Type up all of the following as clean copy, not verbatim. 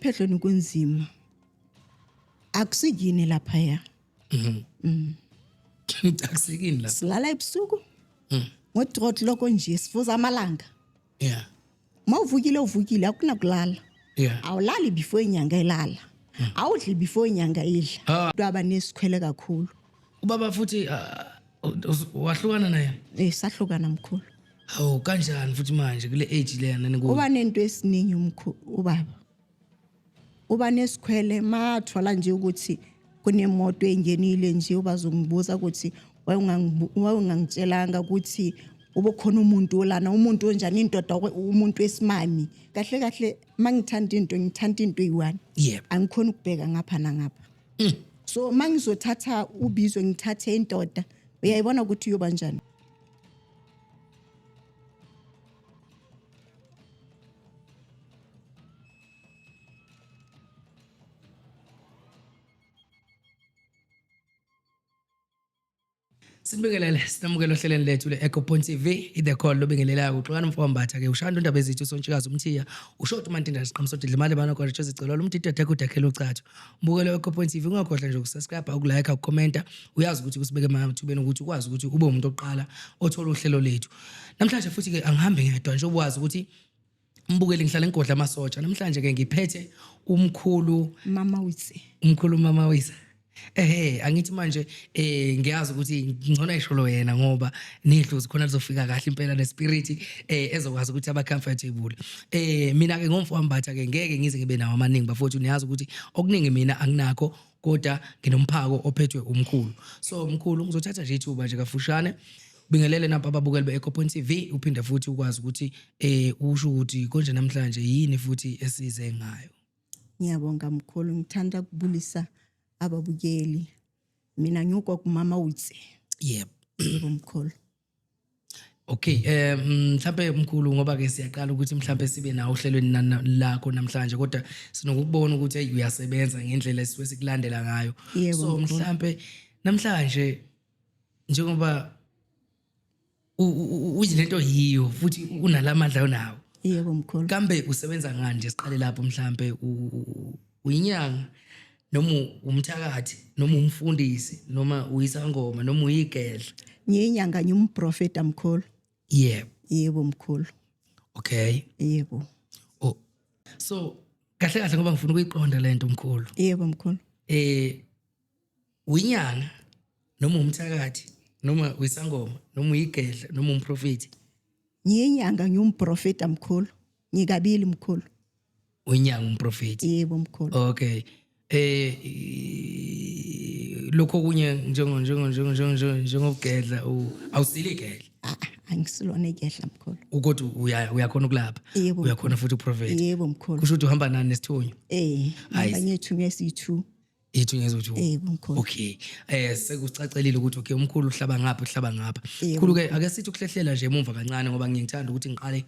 Esiphehlweni kunzima. Akusikini laphaya. Akusikini lapha. Silala ebusuku. Ngo-3 o'clock nje sivuza amalanga. Yeah. Mawuvukile uvukile akunakulala. Yeah. Awulali before inyanga ilala. Awudli before inyanga idla. Ah. Abantu abanesikhwele kakhulu. Ubaba futhi wahlukana naye. Eh sahlukana mkhulu. Hawu kanjani futhi manje kule age leyana nikuyo? Uba nento esiningi umkhulu ubaba. Uba nesikhwele mathola nje ukuthi kunemoto engenile nje ubazongibuza ukuthi wawungangitshelanga ukuthi ubukhona umuntu olana umuntu onjani indoda umuntu wesimami kahle kahle mangithanda into ngithanda into eyi-one. Yebo. Angikhona ukubheka ngapha nangapha. So mangizothatha ubizo ngithathe indoda uyayibona ukuthi uyoba njani. Sinibingelele sinamukela ohlelweni lethu le-Echo Point TV i-The Call lobingelelayo uxokana umfo wambatha ke ushanda undaba ezithu usontshikazi umthiya ushoti umantinda siqhamsodidla imali bana kodwa jozigcela umdidi odekho udakhela ucathu mbukelo Echo Point TV ungakhohlwa nje ukusubscribe ukulike ukukhomenta uyazi ukuthi kusibeke emathubeni ukuthi ukwazi ukuthi ube umuntu oqala othola uhlelo lethu namhlanje futhi ke angihambe ngedwa nje obuwazi ukuthi mbukeli ngihlala ngigodla amasotsha namhlanje ke ngiphethe umkhulu Mama Witse. Umkhulu Mama Witse. Ehe angithi manje ngiyazi ukuthi ngcono ayisholo yena ngoba nidlozi khona lizofika kahle impela nespirit ezokwazi ukuthi aba comfortable. Mina ke ngomfo wambatha ke ngeke ngize ngibe nawo amaningi bafowethu niyazi ukuthi okuningi mina anginakho kodwa nginomphako ophethwe umkhulu. So mkhulu ngizothatha nje ithuba nje kafushane bingelele nampa ababukeli be-Echo Point TV uphinde futhi ukwazi ukuthi usho ukuthi konje namhlanje yini futhi esize ngayo. Ngiyabonga mkhulu, ngithanda ukubulisa ababukeli. Mina ngiyokwa kumama Witse. Yebo. Yebo mkhulu. Okay, mhlambe mkhulu ngoba ke siyaqala ukuthi mhlambe sibe nawo ohlelweni lakho namhlanje kodwa sinokubona ukuthi hey uyasebenza ngendlela esisuke sikulandela ngayo. So mhlambe namhlanje njengoba uyilento yiyo futhi unalamandla onawo. Yebo mkhulu. Kambe usebenza ngani nje siqale lapho mhlambe uyinyanga noma umthakathi noma umfundisi noma uyisangoma noma uyigedla? Ngiyinyanga ngimprofeta mkhulu. Yebo. Yebo mkhulu. Okay. Yebo. Oh. So kahle kahle ngoba ngifuna ukuyiqonda lento mkhulu. Yebo mkhulu. Uyinyanga noma umthakathi noma uyisangoma noma uyigedla noma umprofeti? Ngiyinyanga ngiyumprofeta mkhulu. Ngikabili mkhulu. Uyinyanga umprofeti? Yebo mkhulu. Okay. Lokho kunye njengo njengo njengo njengo njengobugedla awusile igedla? Angisilona igedla mkhulu. Kodwa uyakhona ukulapha? Yebo. Uyakhona futhi uprofeti? Yebo mkhulu. Kusho ukuthi uhamba nani nesithunywa? Hamba ngethunywa esiyi-2. Ithunywa eziwu-2. Yebo mkhulu. Okay. Sekucacelile ukuthi okay umkhulu uhlaba ngapha uhlaba ngapha. Mkhulu ke ake sithi ukuhlehlela nje emumva kancane ngoba ngiyangithanda ukuthi ngiqale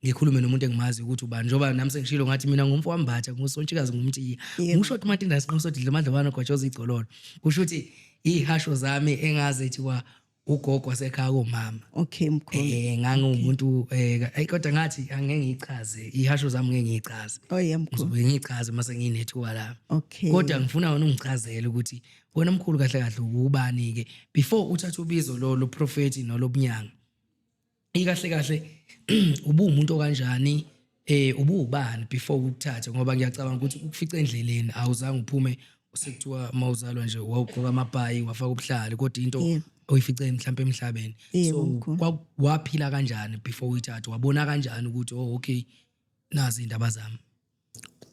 ngikhulume nomuntu engimazi ukuthi ubani njengoba nami sengishilo ngathi mina ngumfo wambatha ngusontshikazi ngumtiya ngisho ukuthi matinda siqhamsodidla amadlobana gwajoza igcololo kusho ukuthi ihasho zami engaze thiwa ugogo wasekhaya komama. Okay mkhulu. Ngangiwumuntu kodwa ngathi angeke ngiyichaze ihasho zami ngeke ngiyichaze. Oh yeah mkhulu. Ngizobe ngiyichaze mase nginethuba la. Okay. Kodwa ngifuna wena ungichazele ukuthi wena mkhulu kahle kahle ubani ke before uthatha ubizo lo lo prophet nolobunyanga. Ikahle kahle ubuwumuntu okanjani ubuwubani before ukuthatha ngoba ngiyacabanga ukuthi ukufica endleleni awuzange uphume sekuthiwa mawuzalwa nje wawugqoka amabhayi wafaka ubuhlali kodwa into oyifice mhlawumbe emhlabeni. So waphila kanjani before uyithatha wabona kanjani ukuthi oh okay nazi indaba zami?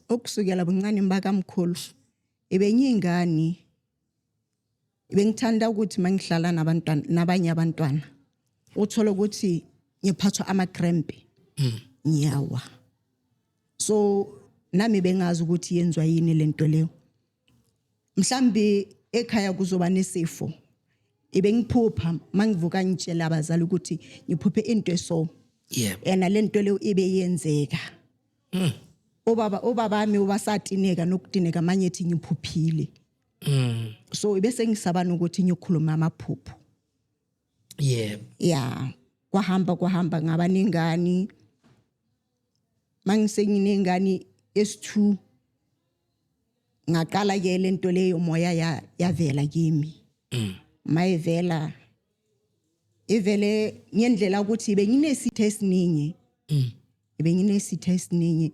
Okusukela buncane bakamkhulu ebenyingane bengithanda ukuthi mangihlala nabantwana nabanye abantwana uthola ukuthi ngiphathwa ama cramp ngiyawa. So nami bengazi ukuthi yenziwa yini lento leyo. Mhlambi ekhaya kuzoba nesifo ebengiphupha mangivuka ngitshela abazali ukuthi ngiphuphe into eso. Yebo. Yena lento leyo ibe yenzeka. Ubaba ubabami ubasatineka nokutineka manje ethi ngiphuphile. So bese ngisaba nokuthi ngiyokhuluma amaphupho. Yebo. Yeah, kwahamba kwahamba ngaba nengane. Mangisenginengane S2 Ngaqala ke lento leyo moya yavela kimi. Mayivela ivele ngendlela ukuthi benginesitha esiningi. Benginesitha esiningi,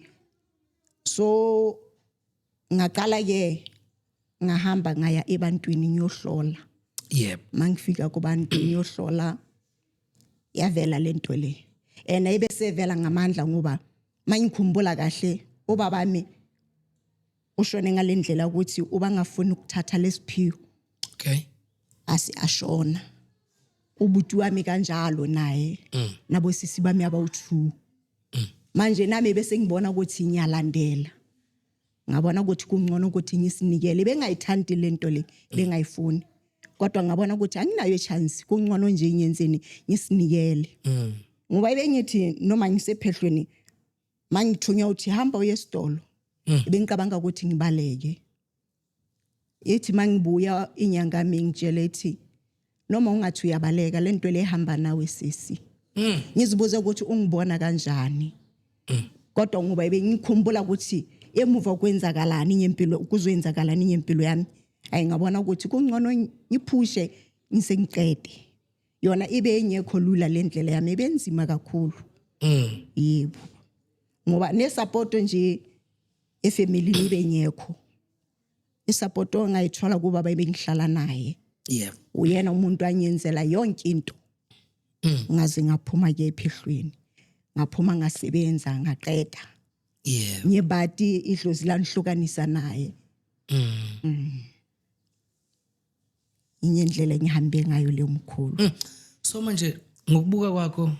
so ngaqala ke ngahamba ngaya ebantwini ngiyohlola. Mangifika kubantu ngiyohlola, yavela lento le, and ibe sevela ngamandla, ngoba mangikhumbula kahle ubabami ushone ngalendlela ukuthi uba ngafuni ukuthatha lesiphiwo. Asi ashona ubuti wami kanjalo naye, nabo sisi bami abawu2. Manje nami bese ngibona ukuthi ngiyalandela, ngabona ukuthi kungcono ukuthi ngisinikele. Bengayithandi lento le, bengayifuni, kodwa ngabona ukuthi anginayo chance, kungcono nje ngiyenzeni, ngisinikele. Ngoba bengithi noma ngisephehlweni, mangithunywa uthi hamba uye esitolo, bengicabanga ukuthi ngibaleke. Ithi mangibuya inyanga yami ngitshele, ithi noma ungathi uyabaleka, lento le ihamba nawe sisi. Ngizibuze ukuthi ungibona kanjani, kodwa ngoba bengikhumbula ukuthi emuva kwenzakalani ngempilo, kuzoyenzakalani ngempilo yami, ayi ngabona ukuthi kungcono ngiphushe ngisengiqede. Yona ibe ingekho lula le ndlela yami, ibenzima kakhulu. Yebo, ngoba nesupport nje efamily ibe ngekho. Isupport ongayithola kubaba ebengihlala naye, uyena umuntu anyenzela yonke into. Ngaze ngaphuma ke ephehlweni, ngaphuma ngasebenza ngaqeda. Ngibati idlozi lanihlukanisa naye. Inye indlela engihambe ngayo leyo mkhulu. So manje ngokubuka kwakho,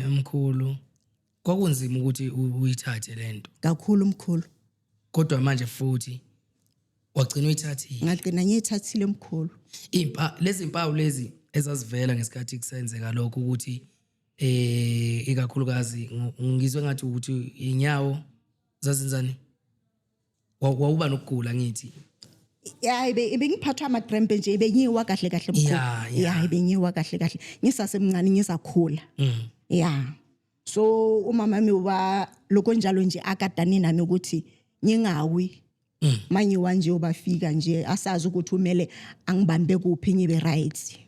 mkhulu, kwakunzima ukuthi uyithathe lento? Kakhulu mkhulu. Kodwa manje futhi wagcina uyithathile? Ngagcina ngiyithathile mkhulu. Impa lezi impawu lezi ezazivela ngesikhathi kusenzeka lokho, ukuthi ikakhulukazi ngizwe ngathi ukuthi inyawo zazenzani, wawuba nokugula ngithi? Ya, ibengiphathwa ama-cramp nje, bengiwa kahle kahle mkhulu. Ya, bengiwa kahle kahle ngisasemncane, ngisakhula. Ya, so umama wami uba lokho njalo nje akadani nami ukuthi ngingawi. Mangiwa nje ubafika nje asazi ukuthi umele angibambe kuphi ngibe right.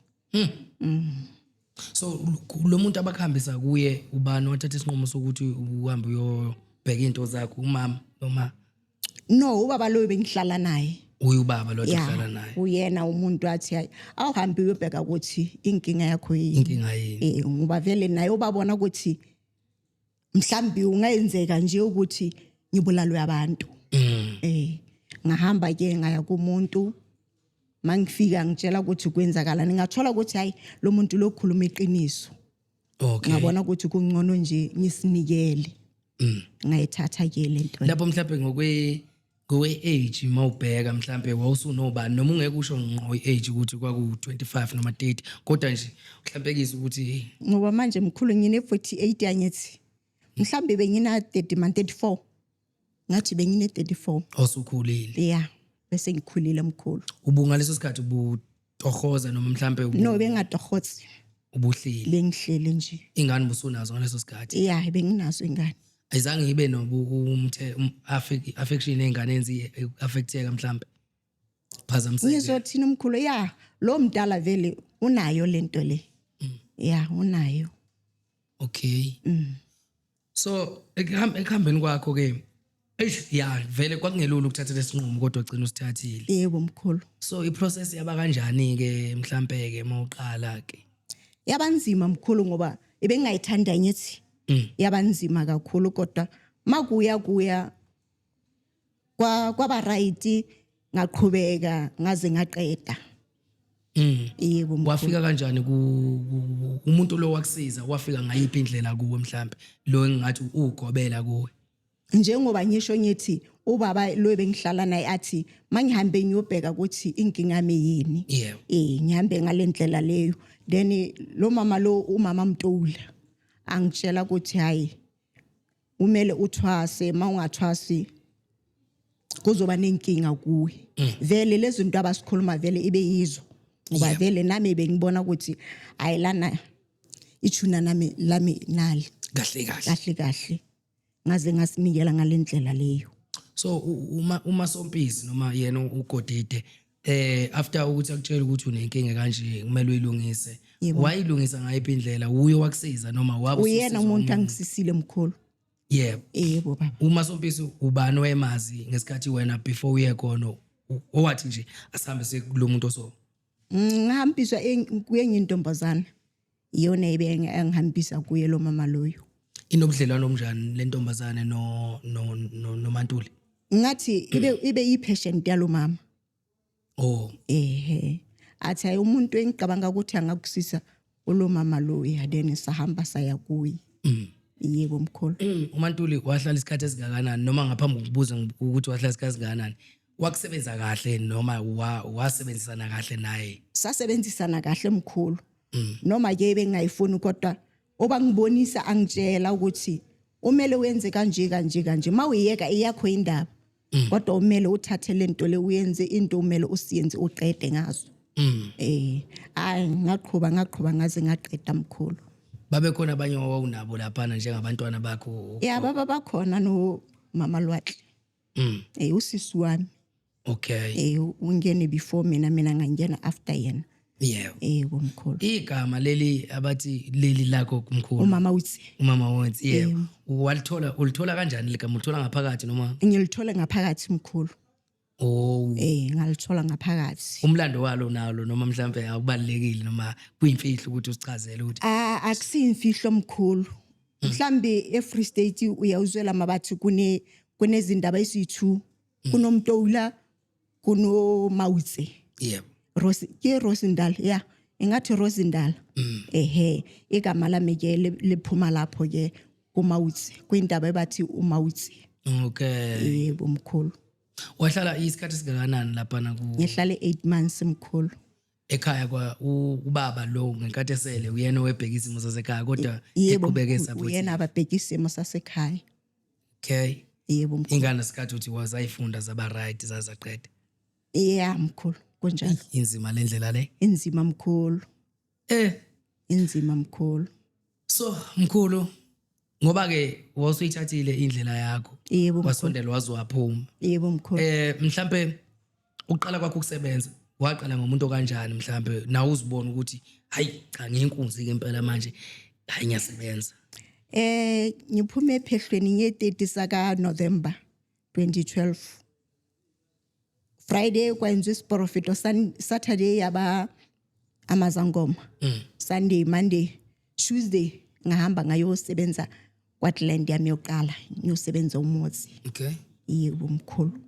So lo muntu abakuhambisa kuye, ubani wathatha isinqumo sokuthi uhambe uyobheka into zakho, umama noma? No, ubaba loyo bengihlala naye. Uye ubaba lo ohlala naye? Uyena umuntu athi hayi, awuhambe uyobheka ukuthi inkinga yakho yini. Inkinga yini? Ngoba vele naye ubabona ukuthi mhlambi ungayenzeka nje ukuthi ngibulalwe abantu. Ngahamba ke ngaya kumuntu. Mangifika ngitshela ukuthi kwenzakalani, ngathola ukuthi hayi, lo muntu lokhuluma iqiniso. Ngabona ukuthi kungcono nje ngisinikele. Ngayithatha ke lento. Lapho mhlawumbe ngokwe age mawubheka, mhlambe wawusunobani, noma ungeke usho ngqo i-age ukuthi kwaku 25 noma 30, kodwa nje mhlawumbe ukuthi hey? Ngoba manje mkhulu ngine 48, yangithi mhlambe bengina 30 man, 34, ngathi bengine 34. Osukhulile. Yeah, bese ngikhulile mkhulu. Ubungaleso sikhathi ubutohoza noma mhlambe No, bengatohotsi. Ubuhleli? Bengihleli nje. Ingane busunazo ngaleso sikhathi? Yeah, benginazo ingane. Ayizange ibe nobukumthe affection engane enzi affecteka mhlambe, phazamiseke? Ngizothina umkhulu, ya, lo mdala vele unayo lento le. Ya, unayo. Okay, so ekuhambeni kwakho ke, eish, ya, vele kwakungelula ukuthatha lesinqumo, kodwa gcina usithathile. Yebo mkhulu. So iprocess yaba kanjani ke mhlambe ke mawuqala ke? Yabanzima mkhulu, ngoba ebengayithanda ngithi. Yabanzima kakhulu, kodwa makuya kuya kwaba right, ngaqhubeka ngaze ngaqeda. Yebo mkhulu. Wafika kanjani ku umuntu lo wakusiza? Wafika ngayiphi indlela kuwe, mhlambe lo engathi ugobela kuwe? Njengoba ngisho ngithi ubaba lo bengihlala naye athi mangihambe ngiyobheka ukuthi inkinga yami yini. Ngihambe ngalendlela leyo, then lo mama lo, umama Mtula, angitshela ukuthi hayi, umele uthwase, mawungathwasi kuzoba nenkinga kuwe. Vele lezi zinto abasikhuluma vele ibe yizo, ngoba vele nami bengibona ukuthi ayilana ichuna nami lami nali. Kahle kahle. Kahle kahle, ngaze ngasinikela ngalendlela leyo. So uma sompisi noma yena uGodide, after ukuthi akutshela ukuthi unenkinga kanje, kumele uyilungise, wayilungisa ngayiphi indlela? Uye wakusiza noma wabe Uyena ususizwa umuntu omunye? Angisisile, mkhulu. Yebo baba. Uma sompisi, ubani wemazi ngesikhathi wena before uye khona, owathi nje asihambe sekulo muntu oso? Ngihambiswa kuye intombazana, iyona ebe engihambisa kuye lo mama loyo. Inobudlelwano obunjani le ntombazane no noMantuli? Ngathi ibe i-patient yalo mama. Oh. Ehe, athi hayi, umuntu engicabanga ukuthi angakusisa ulo mama loya, then sahamba saya kuye. Yebo mkhulu. UMantuli wahlala isikhathi esingakanani, noma ngaphambi kokubuza ukuthi wahlala isikhathi esingakanani, wakusebenza kahle noma wasebenzisana kahle naye? Sasebenzisana kahle mkhulu, noma ke bengayifuni, kodwa obangibonisa, angitshela ukuthi umele wenze kanje kanje kanje, mawuyeka iyakho indaba, kodwa umele uthathe lento le uyenze into umele usiyenze, uqede ngazo. Hayi, ngaqhuba ngaqhuba ngaze ngaqeda mkhulu. Babe khona abanye owawunabo laphana njengabantwana bakho? Ya baba, bakhona no mama Lwatle. Usisi wami. Ungene before mina, mina ngangena after yena. Komkhulu. Igama leli abathi leli lakho mkhulu? Umama uthi. Umama wonke, yebo. Walithola, ulithola kanjani ligama? Ulithola ngaphakathi noma? Ngilithole ngaphakathi mkhulu. Oh. Ngalithola ngaphakathi. Umlando walo nalo, noma mhlambe awubalekile, noma kuyimfihlo ukuthi usichazele ukuthi? Ah, akusiyimfihlo mkhulu. Mhlambe eFree State uyawuzwela mabathi kunezindaba esiyi2, kunomtowula, kunomawutse. Rose ke Rosendal, ya, engathi Rosendal. Ehe, igama lami ke liphuma lapho ke kumawutse, kwindaba ebathi umawutse. Yebo mkhulu. Wahlala isikhathi esingakanani laphana ku? Ngihlale 8 months mkhulu. Ekhaya kwa ubaba lo, ngenkathi esele uyena owebheka isimo sasekhaya, kodwa Yebo. eqhubeke Mkhulu, support? Uyena ababheka isimo sasekhaya. Yebo mkhulu. Ingane sikhathi uthi wazayifunda zaba right, zazaqeda? Yeah mkhulu, kunjalo. Inzima le ndlela le. Inzima mkhulu. Inzima mkhulu. So mkhulu, ngoba ke wawusuyithathile indlela yakho, Yebo mkhulu. wasondela waze waphuma. Yebo mkhulu. Mhlambe uqala kwakho ukusebenza, waqala ngomuntu okanjani? Mhlambe nawe uzibona ukuthi hayi cha, ngiyinkunzi ke impela manje, hayi ngiyasebenza. Ngiphume ephehlweni nge-30 saka November 2012. Friday kwenziwa isiprofeto, Saturday yaba amazangoma. Sunday, Monday, Tuesday ngahamba ngayosebenza kwaGland yami yokuqala, ngiyosebenza umuzi. Yebo mkhulu.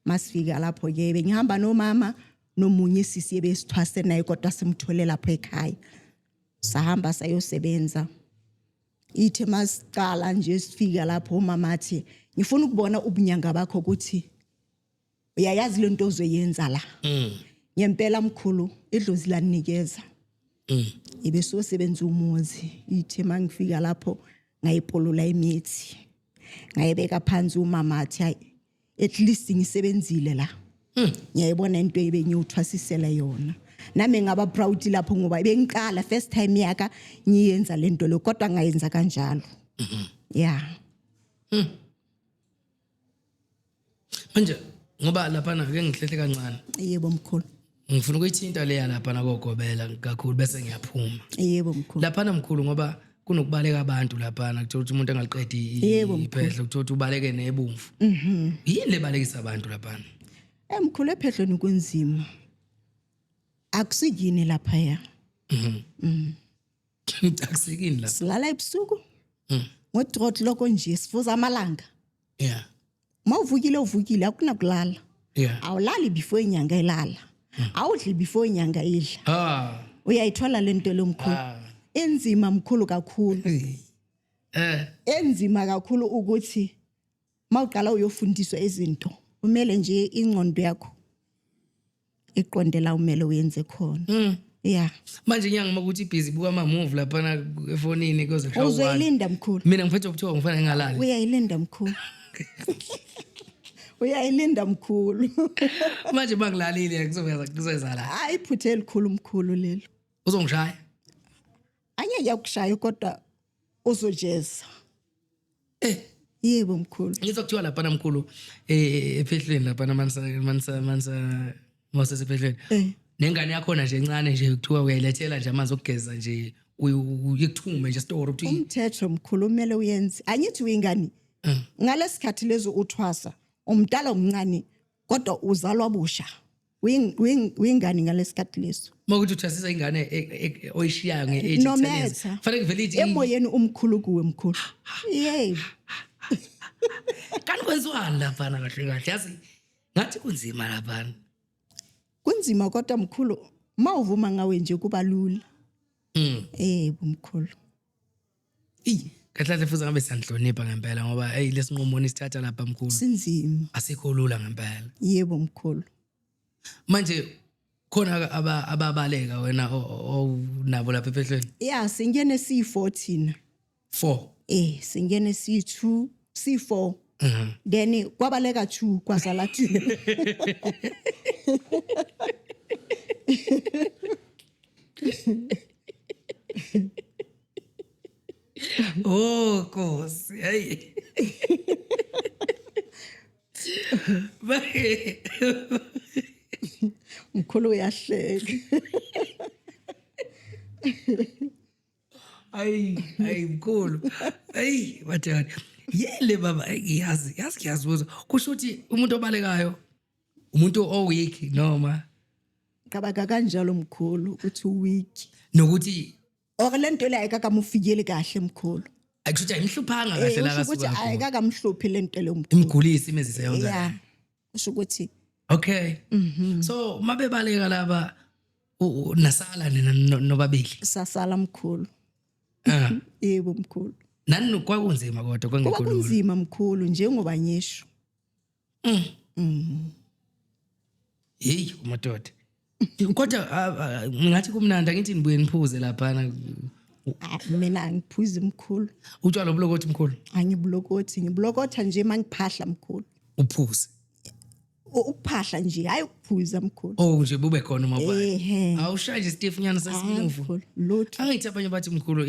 Masifika lapho ke bengihamba nomama nomunye sisi ebesithwase naye, kodwa simthole lapho ekhaya. Sahamba sayosebenza. Ithe masiqala nje sifika lapho, umama athi, "Ngifuna ukubona ubunyanga bakho ukuthi uyayazi lento ozoyenza la." Ngempela mkhulu, idlozi lanikeza. Ibe sosebenza umuzi. Ithe mangifika lapho ngayipolula imithi. Ngayibeka phansi, umama athi, "Hayi, at least ngisebenzile la. Ngiyayibona into ebengiyothwasisela yona." Nami ngaba proud lapho ngoba bengiqala first time yaka ngiyenza lento lo, kodwa ngayenza kanjalo. Yeah. Manje ngoba laphana ke ngihlehle kancane. Yebo mkhulu. Ngifuna ukuyithinta leya laphana kogobela kakhulu, bese ngiyaphuma. Yebo mkhulu. Laphana mkhulu, ngoba kunokubaleka abantu laphana, kuthola ukuthi umuntu angaliqedi Yebo, mkhulu. iphehlo, kuthola ukuthi ubaleke nebomvu. Yini lebalekisa abantu laphana? Emkhulu, ephehlweni kunzima. Akusikini lapha ya. Akusikini lapha? Silala ebusuku. Ngo-3 o'clock nje sifuza amalanga. Mawuvukile uvukile, akunakulala. Awulali before inyanga ilala. Awudli before inyanga idla. Uyayithola lento lo mkhulu. Inzima mkhulu kakhulu. Enzima kakhulu ukuthi mawuqala uyofundiswa izinto, umele nje ingqondo yakho iqonde la umele uyenze khona. Yeah. Manje inyanga makuthi ibhizi buka ama movie laphana efonini kuze kushaye 1. Uzoyilinda mkhulu. Mina ngiphethe ukuthiwa ngifana ngingalali. Uyayilinda mkhulu. Uyayilinda mkhulu. Manje bangilalile, kuzoveza kuzoweza la. Hayi, iphutha elikhulu mkhulu lelo. Uzongishaya? Angeke yakushaya, kodwa uzojeza. Yebo mkhulu. Ngizwa kuthiwa lapha namkhulu ephehlweni lapha manisa manisa manisa Moses ephehlweni. Nengane yakhona nje encane nje kuthiwa uyayilethela nje amanzi okugeza nje uyikuthume nje story ukuthi Umthetho mkhulu kumele uyenze. Angithi uyingane. Ngalesikhathi lezo uthwasa umdala umncane kodwa uzalwa busha. Uyingane ngalesikhathi leso. Makuthi uthwasisa ingane oyishiyayo nge-age No 10 years. matter. Fanele kuvele ithi Emoyeni umkhulu kuwe mkhulu. Yebo. Kanti kwenziwani laphana kahle kahle yazi ngathi kunzima laphana. Kunzima kodwa mkhulu mawuvuma ngawe nje kuba lula. Yebo mkhulu. Eyi kahle kahle futhi ngabe siyanhlonipha ngempela ngoba hey lesinqumo nisithatha lapha mkhulu. Sinzima. Asikho lula ngempela. Yebo mkhulu. Manje khona ababaleka wena onabo lapha ephehlweni? Yeah, singene siyi4 thina. 4. Singene siyi2, siyi4. Then kwabaleka 2 kwasala 2. Oh Nkosi, hey. Mkhulu uyahleka. Ayi, ayi mkhulu. Ayi, bathani. Yele baba, yazi, yazi ngiyazibuza. Kusho ukuthi umuntu obalekayo umuntu oweak noma Cabanga kanjalo mkhulu ukuthi weak. Nokuthi Or lento le ayikakamufikeli kahle mkhulu. Akusho ukuthi ayimhluphanga kahle la Kusho ukuthi kasuka. ayikakamhluphi lento le mkhulu. Imgulisi imenzise yonke. Yeah. Kusho ukuthi Okay. So mabebaleka laba nasala nina nobabili. Sasala mkhulu. Yebo mkhulu. Nani kwakunzima kodwa kwangekho lula. Kwakunzima mkhulu njengoba ngisho. Hey umadoda. Kodwa ngathi kumnandi angithi nibuye niphuze lapha. Mina angiphuzi mkhulu. Utshwala obulokothi mkhulu? Angibulokothi, ngibulokotha nje mangiphahla mkhulu. Uphuze. Ukuphahla nje hayi ukuphuza mkhulu. Oh nje bube khona uma ubhala. Awushaye nje Steve nyana sesimuvu. Mkhulu lutho. Angithi abanye bathi mkhulu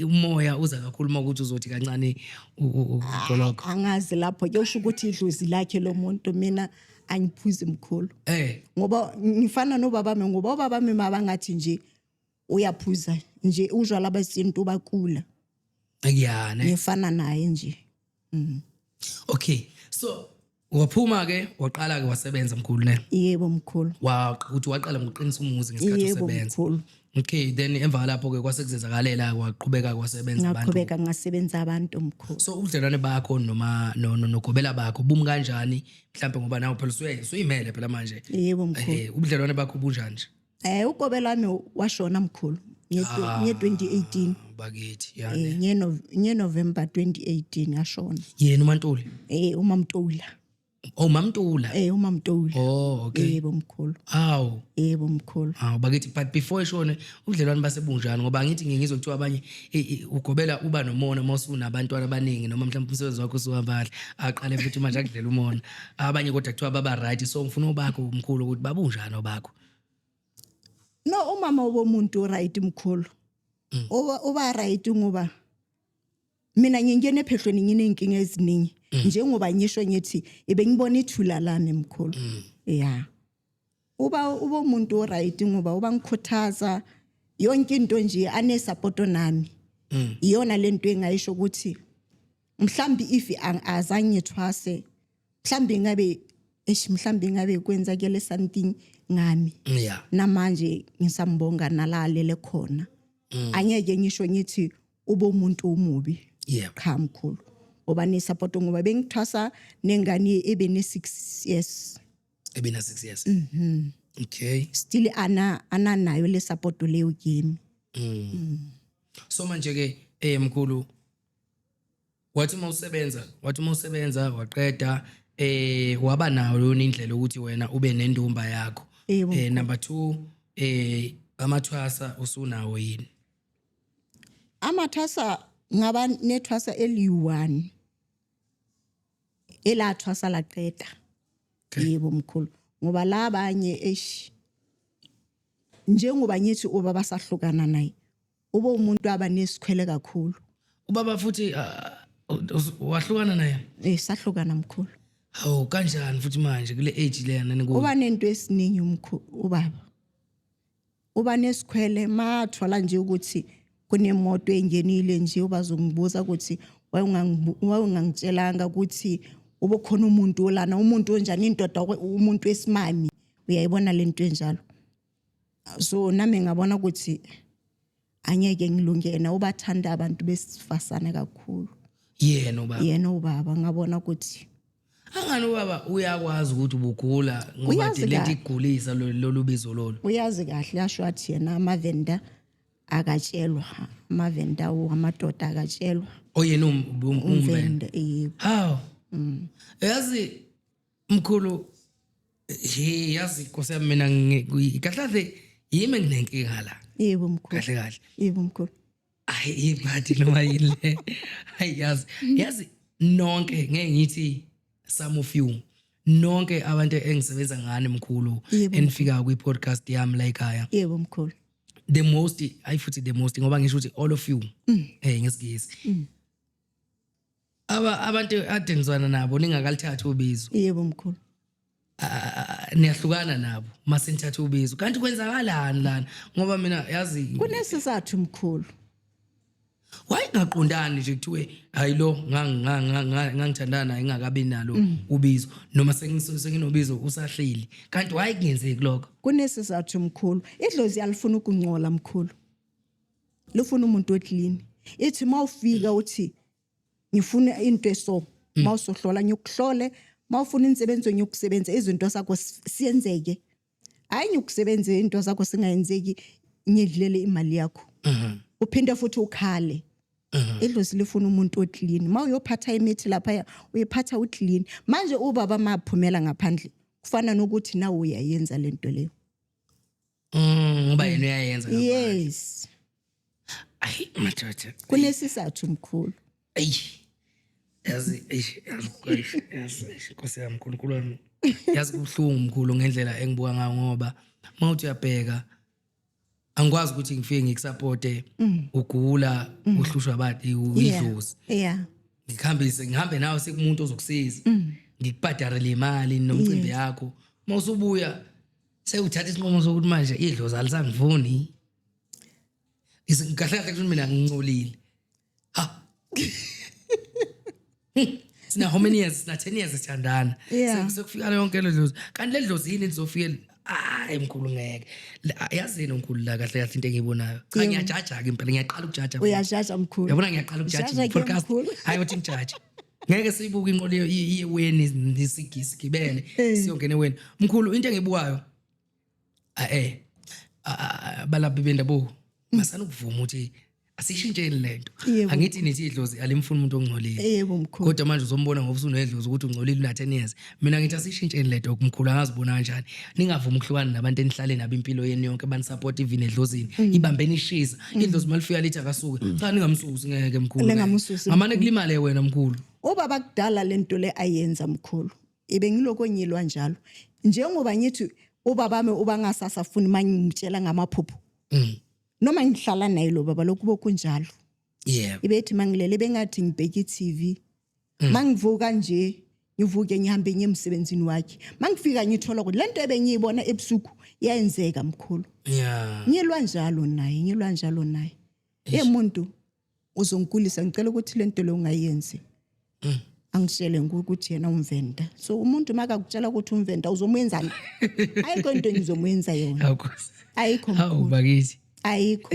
umoya uza kakhulu uma ukuthi uzothi kancane ugoloko. Angazi lapho kuyosho ukuthi idlozi lakhe lo muntu mina angiphuzi mkhulu. Ngoba ngifana nobaba bami ngoba ubaba bami mabangathi nje uyaphuza nje utshwala besintu bakula. Akuyana. Ngifana naye nje. Okay. So waphuma ke waqala ke wasebenza mkhulu ne? Yebo mkhulu. Waqhuthi waqala ngokuqinisa umuzi ngesikhathi usebenza. Mkhulu. Okay, then emva lapho ke kwase kuzenzakalela waqhubeka kwasebenza abantu. Ngaqhubeka ngasebenza abantu mkhulu. So ubudlelwane bakho noma nogobela bakho bumi kanjani mhlambe ngoba nawe phela usuyimele phela manje. Yebo mkhulu. Ubudlelwane bakho bunjani nje? Ugobela wami washona mkhulu nge 2018. Bakithi yani. Nge November 2018 yashona. Yena uMantuli? uMamtula. Oh Mamtula. uMamtula. Oh okay. Yebo mkhulu. Awu. Yebo mkhulu. Awu bakithi but before eshone ubudlelwane basebunjani ngoba ngithi ngizwe kuthiwa abanye ugobela uba nomona mawusunabantwana abaningi noma mhlawumbe umsebenzi wakho usuhamba kahle aqale futhi manje akudlela umona. Abanye kodwa kuthiwa baba right so ngifuna obakho mkhulu ukuthi babunjani obakho. No umama womuntu right mkhulu. Uba right ngoba mina ngingena ephehlweni nginenkinga eziningi njengoba ngisho ngithi ebengibona ithula lami mkhulu. Yeah. Uba umuntu right ngoba uba ngikhuthaza yonke into nje ane support nami. Iyona lento engayisho ukuthi mhlambi if azangithwase mhlambi ngabe mhlambi ngabe kwenzakele something ngami. Yeah. Namanje ngisambonga nalalele khona. Angeke ngisho ngithi ube umuntu omubi. Yeah. Cha mkhulu. Oba ne support ngoba bengithwasa nengane ebe ne 6 years. Ebe na 6 years. Okay. Still ana nayo le support leyo game. So manje ke mkhulu wathi uma usebenza waqeda waba nayo yona indlela ukuthi wena ube nendumba yakho. Number 2 amathwasa usunawo yini? Amathwasa ngaba nethwasa eli1 elathwasa laqeda. Yebo mkhulu ngoba labanye njengoba ngithi ubaba sahlukana naye ube umuntu abanesikhwele kakhulu. Ubaba futhi Wahlukana naye? Sahlukana mkhulu. Hawu, kanjani futhi manje kule age leyana nikuyo? Uba nento esiningi umkhulu, ubaba uba nesikhwele, mathola nje ukuthi kunemoto engenile nje, ubazongibuza ukuthi wawungangitshelanga ukuthi ube khona umuntu olana, umuntu onjani, indoda, umuntu wesimami, uyayibona lento enjalo. So nami ngabona ukuthi angeke ngilungena, ubathanda abantu besifasane kakhulu. Yena ubaba? Yena ubaba, ngabona ukuthi Angani ubaba uyakwazi ukuthi ubugula ngoba Uyazi lento kahle. igulisa lolu bizo lolu? Uyazi kahle, asho athi yena amavenda akatshelwa, amavenda amadoda akatshelwa. Oyena umvenda? Umvenda, yebo. Hawu, yazi mkhulu, he, yazi nkosi yami, mina kahle kahle yimi enginenkinga la. Yebo mkhulu. Kahle kahle. Yebo mkhulu. Hayi, ibhadi noma yini le, hayi, yazi nonke, ngeke ngithi some of you, nonke abantu engisebenza ngani mkhulu, enifika kwi-podcast yami la ekhaya, Yebo mkhulu. The most, hayi futhi the most, ngoba ngisho ukuthi all of you, ngesiNgisi, aba abantu ade nizwana nabo ningakalithathi ubizo, Yebo mkhulu. Niyahlukana nabo mase nithatha ubizo. Kanti kwenzakalani lana? Ngoba mina yazi Kunesizathu mkhulu. Wayengaqondani nje, kuthiwe hayi lo ngangithandana naye ngingakabi nalo ubizo, noma senginobizo usahleli, kanti why kungenzeki lokho? Kunesizathu mkhulu. Idlozi alifuna ukungcola mkhulu, lifuna umuntu oclean. Ithi mawufika uthi ngifuna into eso, mawusohlola ngikuhlole, mawufuna insebenzo ngikusebenze, izinto zakho siyenzeke. Hayi, ngikusebenze into zakho singayenzeki, ngidlele imali yakho, uphinde futhi ukhale. Idlozi lifuna umuntu oclean. Ma uyophatha imithi lapha, uyiphatha uclean. Manje ubaba maphumela ngaphandle, kufana nokuthi nawe uyayenza lento leyo. Ngoba yena uyayenza ngaphandle. Yes. Ayi madoda. Kunesizathu mkhulu. Ayi yazi, eish, yazi, eish, yazi, eish, nkosi yami, uNkulunkulu wami, yazi kubuhlungu mkhulu ngendlela engibuka ngayo, ngoba mawuthi uyabheka, angikwazi ukuthi ngifike ngikusupporte ugula, uhlushwa abantu, idlozi, ngikhambise, ngihambe nawe sekumuntu ozokusiza, ngikubhadarele imali nomcimbi yakho, mawusubuya sewuthatha isinqumo sokuthi manje idlozi alisangifuni. Kahle kahle kusho mina ngincolile. Ha, sina how many years? Sina 10 years sithandana. Sekufika yonke le dlozi. Kanti le dlozi yini lizofika? Hayi mkhulu, ngeke. Yazini mkhulu, la kahle kahle into engiyibonayo, cha, ngiyajaja ke impela, ngiyaqala ukujaja. Uyajaja mkhulu. Yabona, ngiyaqala ukujaja. Jaja ke, podcast. Mkhulu. Hayi, uthi ngijaje, ngeke siyibuke inqola iye weni, sigibele siyongena eweni mkhulu. Into engiyibukayo, balaphi bendabuko masana ukuvuma ukuthi asishintsheni lento. Angithi nithi idlozi alimfuni umuntu ongcolile? Yebo mkhulu. Kodwa manje uzombona ngoba usunedlozi ukuthi ungcolile, una 10 years. Mina ngithi asishintsheni lento mkhulu. Angazibona kanjani ningavumi ukuhlukana nabantu enihlale nabo impilo yenu yonke, banisupport even edlozini? Ibambeni ishisa. Idlozi malifika lithi akasuke, cha, ningamsusi, ngeke mkhulu, ngeke. Ningamsusi. Ngamane kulimale wena mkhulu. Ubaba kudala lento le ayenza mkhulu, ibe ngiloko ngilwa njalo, njengoba ngithi ubabami uba ngasasafuni mangimtshela ngamaphupho, noma ngihlala naye lo baba, lokhu bokunjalo. Ibethi mangilele bengathi ngibheka i-TV, mangivuka nje ngivuke ngihambe ngiye emsebenzini wakhe, mangifika ngithola ukuthi lento ebengiyibona ebusuku iyenzeka mkhulu. Ngilwa njalo naye, ngilwa njalo naye. Ye muntu uzongikulisa, ngicela ukuthi lento le ungayenzi. Angitshele ukuthi yena umvenda. So umuntu makakutshela ukuthi umvenda, uzomwenzani? Ayikho into engizomenza yona. Hawu. Ayikho Hawu. mkhulu. Bakithi. Ayikho.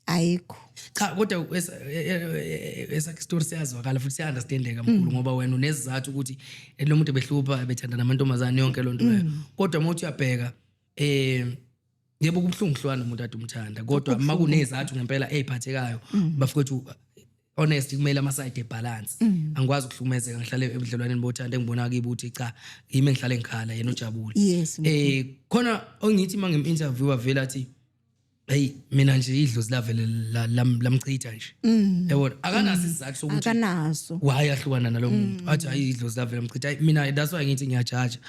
Ayikho. Cha, kodwa esakhe story siyazwakala futhi siya-understandeka mkhulu, ngoba wena unesizathu ukuthi lo muntu behlupha, bethanda namantombazane, yonke loo nto leyo. Kodwa uma uthi uyabheka, yebo, kubuhlungu kuhlukana nomuntu ade umthanda, kodwa uma kunezathu ngempela ey'phathekayo, bafowethu, honest, kumele ama-side ebalance. Angikwazi ukuhlukumezeka, ngihlale ebudlelwaneni bothando engibona kibo ukuthi cha, yimi engihlale ngikhala, yena ujabule. Khona ongithi uma ngim-interview avela athi Hey, mina nje idlozi lavele lamchitha nje, yabona, akanaso isizathu sokuthi Akanaso. Why ahlukana nalo muntu, athi hayi, idlozi lavele lamchitha. Hayi, mina that's why ngithi ngiyajaja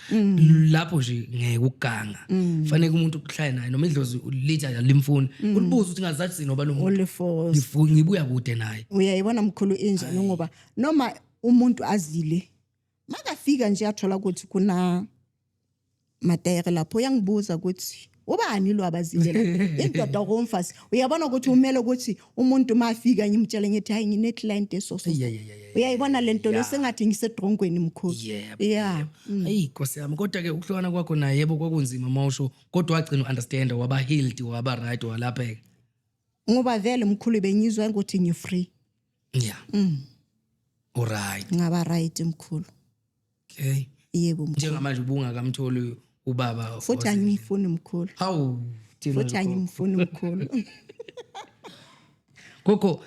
lapho nje, ngeke ukuganga. Fanele umuntu ukuhlale naye, noma idlozi lithi alimfuni, ulibuza ukuthi ngazathi sinoba lo muntu Uliforce. Ngibuya kude naye. Uyayibona mkhulu, injani, ngoba noma umuntu azile, makafika nje athola ukuthi kuna matere lapho, uyangibuza ukuthi ubani lo abazile la, indoda komfazi. Uyabona ukuthi umele ukuthi umuntu mafika ngimtshele ngithi hayi, ngine-client eso so. Uyayibona lento lo, sengathi ngisedrongweni mkhulu. Yeah. Hayi, Nkosi yami, kodwa ke ukuhlukana kwakho naye, yebo, kwakunzima mawusho, kodwa wagcina u-understand, waba healed, waba right, walapheka. Ngoba vele mkhulu bengizwa ukuthi ngi-free. Yeah, alright. Ngaba right mkhulu. Okay. Yebo mkhulu. Njengamanje ubungakamtholi ubaba? Futhi angimfuni mkhulu. Hawu, thina. Futhi angimfuni mkhulu. Gogo,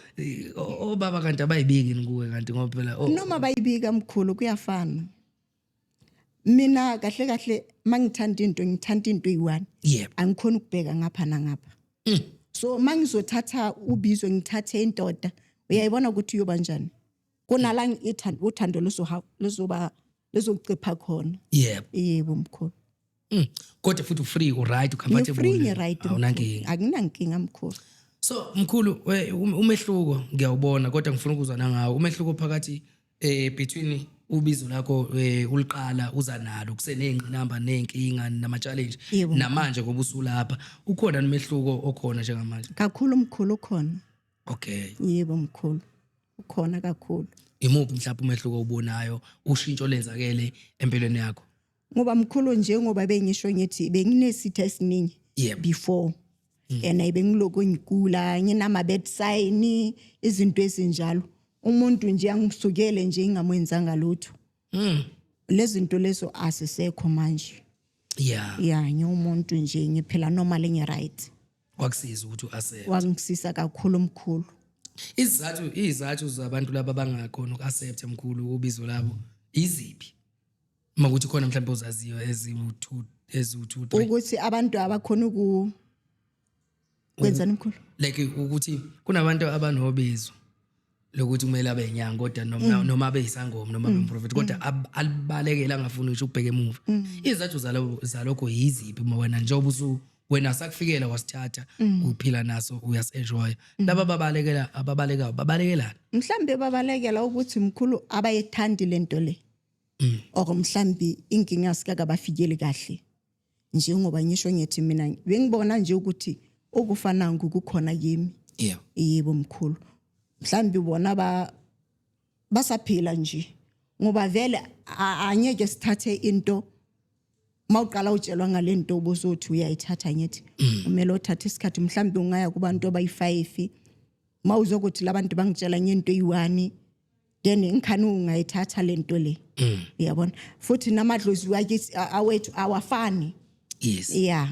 obaba kanti abayibiki kuwe kanti, ngoba phela Noma bayibika mkhulu, kuyafana. Mina kahle kahle mangithanda into, ngithanda into eyi-one. Angikhoni ukubheka ngapha nangapha. So mangizothatha ubizo, ngithathe indoda, uyayibona ukuthi uyoba njani, kunala uthando luzoba luzocipha khona. Yebo mkhulu. Kodwa futhi u-free, u-right, u-comfortable? Ngi-free, ngi-right. Awunankinga? Akunankinga mkhulu. So mkhulu, umehluko ngiyawubona, kodwa ngifuna ukuzwa nangawo umehluko phakathi between ubizo lakho uliqala uza nalo kuseney'ngqinamba ney'nkinga nama-challenge namanje ngoba usulapha, ukhona nomehluko okhona njengamanje? Kakhulu mkhulu, khona. Yebo mkhulu, ukhona kakhulu. Imuphi mhlawumbe umehluko owubonayo, ushintsho lenzakele empilweni yakho? Ngoba mkhulu, njengoba bengisho ngithi benginesitha esiningi before, and bengiloko ngigula, nginama-bad sign, izinto ezinjalo, umuntu nje angisukele nje ingamwenzanga lutho. Lezi zinto lezo asisekho manje. Ya, ngiwumuntu nje, ngiphila normal, ngi-right. Kwakusiza ukuthi u-accept? Wangisisa kakhulu mkhulu. Izizathu zabantu laba abangakhona uku-accept mkhulu ubizo labo iziphi, uma kuthi khona mhlawumbe ozaziyo eziwu-two, eziwu-two, three? Ukuthi abantu abakhona uku kwenzani mkhulu? Like ukuthi kunabantu abanobizo lokuthi kumele abe inyanga, kodwa noma abe yisangoma noma abe umprofeti, kodwa alibalekele, angafuni ngisho ukubheka emuva. Izizathu zalokho yiziphi, uma wena njengoba usu wena sakufikela, wasithatha, uphila naso, uyas-enjoya, laba ababalekela, ababalekayo babalekelana? Mhlambe babalekela ukuthi mkhulu abayithandi lento le, or mhlambi inkinga sikakabafikeli kahle. Njengoba ngisho ngithi mina bengibona nje ukuthi okufana ngokukhona kimi. Yebo mkhulu, mhlambi bona ba basaphila nje, ngoba vele angeke sithathe into mawuqala utshelwa ngalento ubuzothi uyayithatha. Ngithi umele uthathe isikhathi, mhlambi ungaya kubantu abayi-5, mawuzokuthi labantu bangitshela ngento eyi-one, then ngikhani ungayithatha lento le, uyabona. Futhi namadlozi wakithi awethu awafani. Yeah,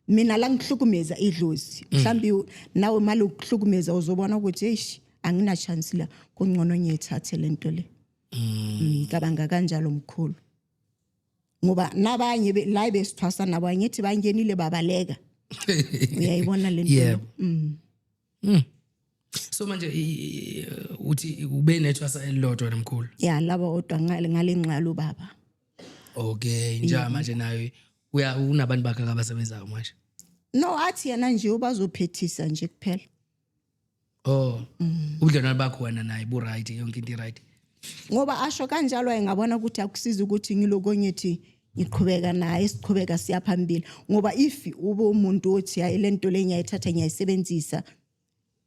mina la ngihlukumeza idlozi, mhlambi nawe mali ukuhlukumeza, uzobona ukuthi eish, angina chance la, kungcono ngiyithathe lento le. Ngicabanga kanjalo mkhulu, ngoba nabanye la besithwasa nabo, angithi bangenile babaleka, uyayibona lento. Yebo. So manje uthi ube nethwasa elilodwa nomkhulu? Ya, laba odwa ngale nqalo baba. Okay, njengamanje naye uya unabantu bakhe abasebenzayo manje? No, athi yena nje ubazophethisa nje kuphela. Oh, ubudlelwane bakho wena naye bu right, yonke into i right? Ngoba asho kanjalo, ayengabona ukuthi akusiza ukuthi ngiloko ngithi ngiqhubeka naye, siqhubeka siya phambili, ngoba if ube umuntu othi hayi, le nto le ngiyayithatha, ngiyayisebenzisa,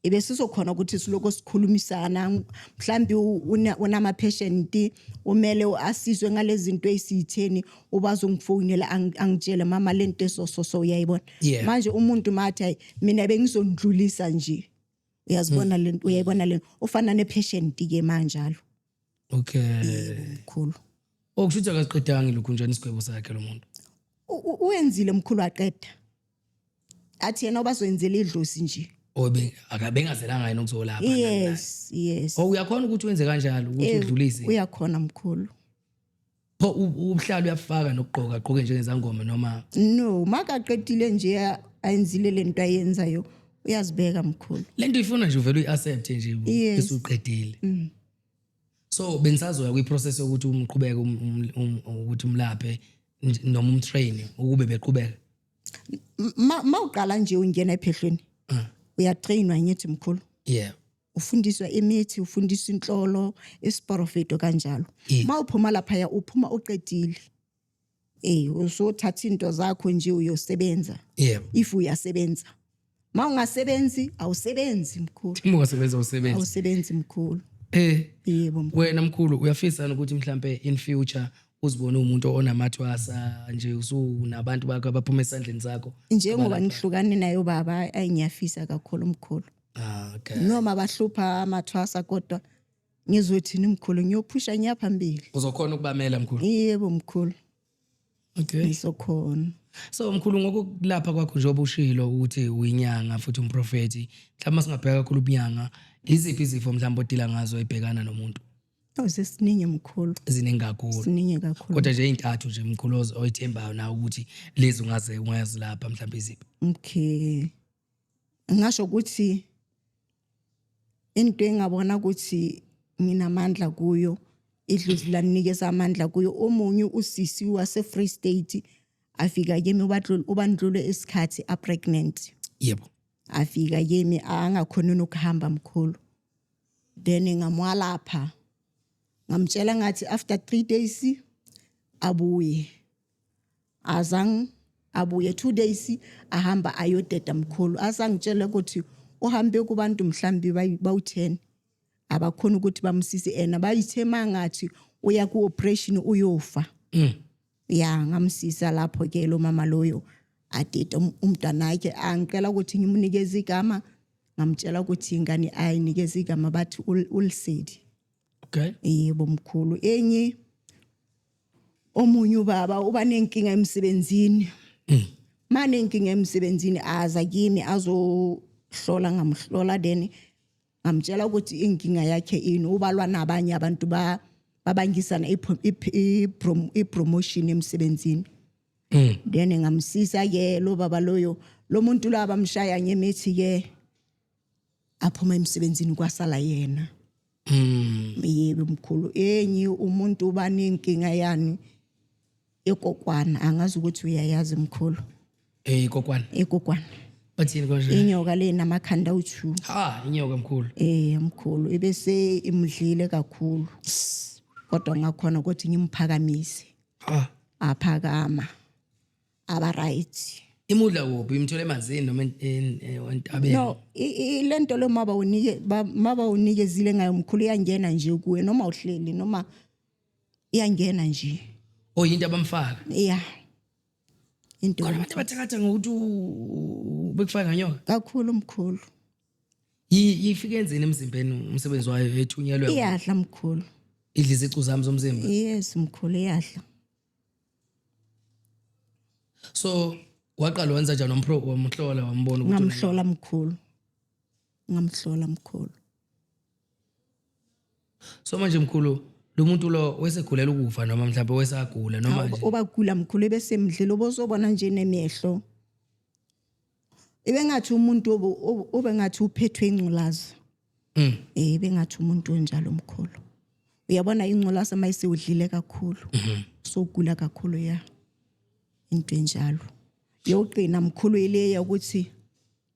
ibe sizokhona ukuthi siloko sikhulumisana. Mhlambi unama-patient, umele asizwe ngalezi zinto ey'siyitheni, ubazongifonela angitshele, mama, le nto eso so so, uyayibona. Manje umuntu mathi hayi, mina bengizondlulisa nje, uyazibona lento, uyayibona lento, ufana ne-patient-ke manjalo. Mkhulu. Okusho ukuthi akasiqedanga lokhu njani isigwebo sakhe lo muntu? Uwenzile mkhulu, waqeda, athi yena ubazoyenzela idlozi nje. Obe akabengazelanga yena ukuzolapha? Yes. Oh, uyakhona ukuthi wenze kanjalo, ukuthi udlulise? Uyakhona mkhulu. Pho ubuhlalo uyafaka nokugqoka, agqoke njengezangoma noma? No, makaqedile nje ayenzile lento ayenzayo. Uyazibeka mkhulu. Lento ifuna nje uvele uyi-accept nje bese uqedile. So benisazoya kwi-process yokuthi umqhubeke ukuthi umlaphe noma umtrain ukube beqhubeka. Ma uqala nje ungena ephehlweni uyatrainwa ngithi mkhulu. Yeah. Ufundiswa imithi, ufundiswa inhlolo, isiprofeto kanjalo. Ma uphuma lapha uphuma uqedile. Usothatha into zakho nje uyosebenza. Yebo. If uyasebenza. Ma ungasebenzi awusebenzi mkhulu. Uma ungasebenzi awusebenzi. Awusebenzi mkhulu. Yebo mkhulu. Wena mkhulu uyafisa ukuthi mhlambe in future uzibone umuntu onamathwasa nje usunabantu bakho abaphuma esandleni sakho. Njengoba ngihlukane nayo baba, ayingiyafisa kakhulu mkhulu. Okay. Noma bahlupha amathwasa kodwa ngizothini mkhulu, ngiyophusha ngiyaphambili. Uzokhona ukubamela mkhulu? Yebo mkhulu. Okay. Ngizokhona. So mkhulu ngokulapha kwakho njengoba ushilo ukuthi uyinyanga futhi umprofeti, mhlawumbe singabheka kakhulu ubunyanga, iziphi izifo mhlawumbe odila ngazo ebhekana nomuntu? Zesiningi mkhulu. Ziningi kakhulu. Siningi kakhulu. Kodwa nje intathu nje mkhulu oyithembayo na ukuthi lezi ungaze ungazilapha mhlawumbe iziphi? Okay. Ngisho ukuthi into engabona ukuthi nginamandla kuyo, idlozi lanikeza amandla kuyo. Omunye usisi wase Free State afika kimi ubandlulwe isikhathi a pregnant. Yebo. Afika kimi angakhoni nokuhamba mkhulu. Then ngamwalapha. Ngamtshela ngathi after 3 days abuye. Azang abuye 2 days ahamba ayodeda mkhulu. Asangitshela ukuthi uhambe kubantu mhlambi bawu10 abakhona ukuthi bamsise ena bayithe mangathi uya ku operation uyofa. Ya ngamsisa lapho ke lo mama loyo adede umntwana wakhe angicela ukuthi ngimnikeze igama, ngamtshela ukuthi ingane ayinikeze igama bathi uLisedi. Okay. Yebo mkhulu. Enye omunye ubaba uba nenkinga emsebenzini. Mane inkinga emsebenzini aza kimi azohlola, ngamhlola then ngamtshela ukuthi inkinga yakhe ini, ubalwa nabanye abantu babangisana i-promotion emsebenzini. Then ngamsisa ke lo baba loyo, lo muntu lo abamshaya ngemithi ke aphuma emsebenzini kwasala yena. Yebo mkhulu. Enye umuntu uba nenkinga yani ekokwana, angazi ukuthi uyayazi mkhulu. Ikokwana. Ikokwana. Bathini konje? Inyoka le namakhanda u2. Ha, inyoka mkhulu. Mkhulu ibese imdlile kakhulu. Kodwa ngakhona ukuthi ngimphakamise. Ha. Aphakama. Aba right. Imudla kuphi? Imthole emanzini noma entabeni? No, lento lo maba unike maba unikezile ngayo mkhulu iyangena nje kuwe noma uhleli noma iyangena nje. Oh, into abamfaka. Yeah. Into Kodwa abantu abathakatha ngokuthi bekufaka nganyoka. Kakhulu mkhulu. Ifike enzeni emzimbeni umsebenzi wayo ethunyelwe? Iyadla mkhulu. Idla izicu zami zomzimba. Yes mkhulu iyadla. So waqala wenza njani wamhlola wambona ukuthi ngamhlola mkhulu. Ngamhlola mkhulu. So manje mkhulu lo muntu lo wesegulela ukufa noma mhlawumbe wesagula noma nje obagula mkhulu bese mdlelo bozobona nje nemehlo. Ibengathi umuntu obengathi uphethwe ingculaza. Bengathi umuntu onjalo mkhulu. Uyabona ingculaza mayisiwudlile kakhulu. So gula kakhulu ya. Into enjalo. Yoqina mkhulu ileya ukuthi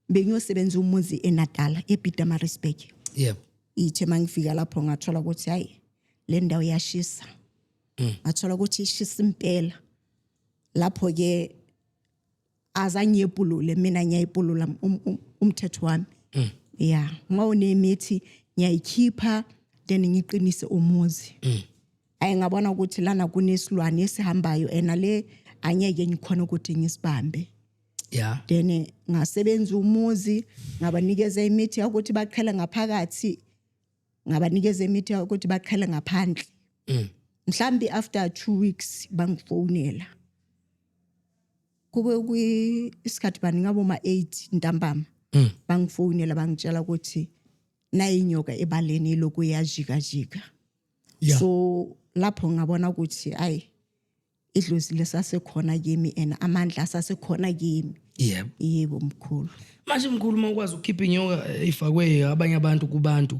bengiyosebenza umuzi eNatal ePietermaritzburg. Yebo. Ithe mangifika lapho ngathola ukuthi hayi le ndawo iyashisa. Ngathola ukuthi ishisa impela. Lapho ke azangiyepulule mina ngiyayipulula umthetho wami. Yeah, ngawunemithi ngiyayikhipha then ngiqinise umuzi. Ayi ngabona ukuthi lana kunesilwane esihambayo ena le angeke ngikhona ukuthi ngisibambe. Yeah. Then ngasebenza umuzi ngabanikeza imithi yokuthi baqhele ngaphakathi, ngabanikeza imithi yokuthi baqhele ngaphandle. Mhlambi after 2 weeks bangifonela. Kube kuyisikhathi bani ngabo ma 8 ntambama. Bangifonela bangitshela ukuthi nayinyoka ebaleni lokhu iyajika jika. Yeah. So lapho ngabona ukuthi ayi idlozi lesasekhona kimi and amandla asasekhona kimi. Yebo. Yebo mkhulu. Manje mkhulu, uma ukwazi ukukhipha inyoka ifakwe abanye abantu kubantu,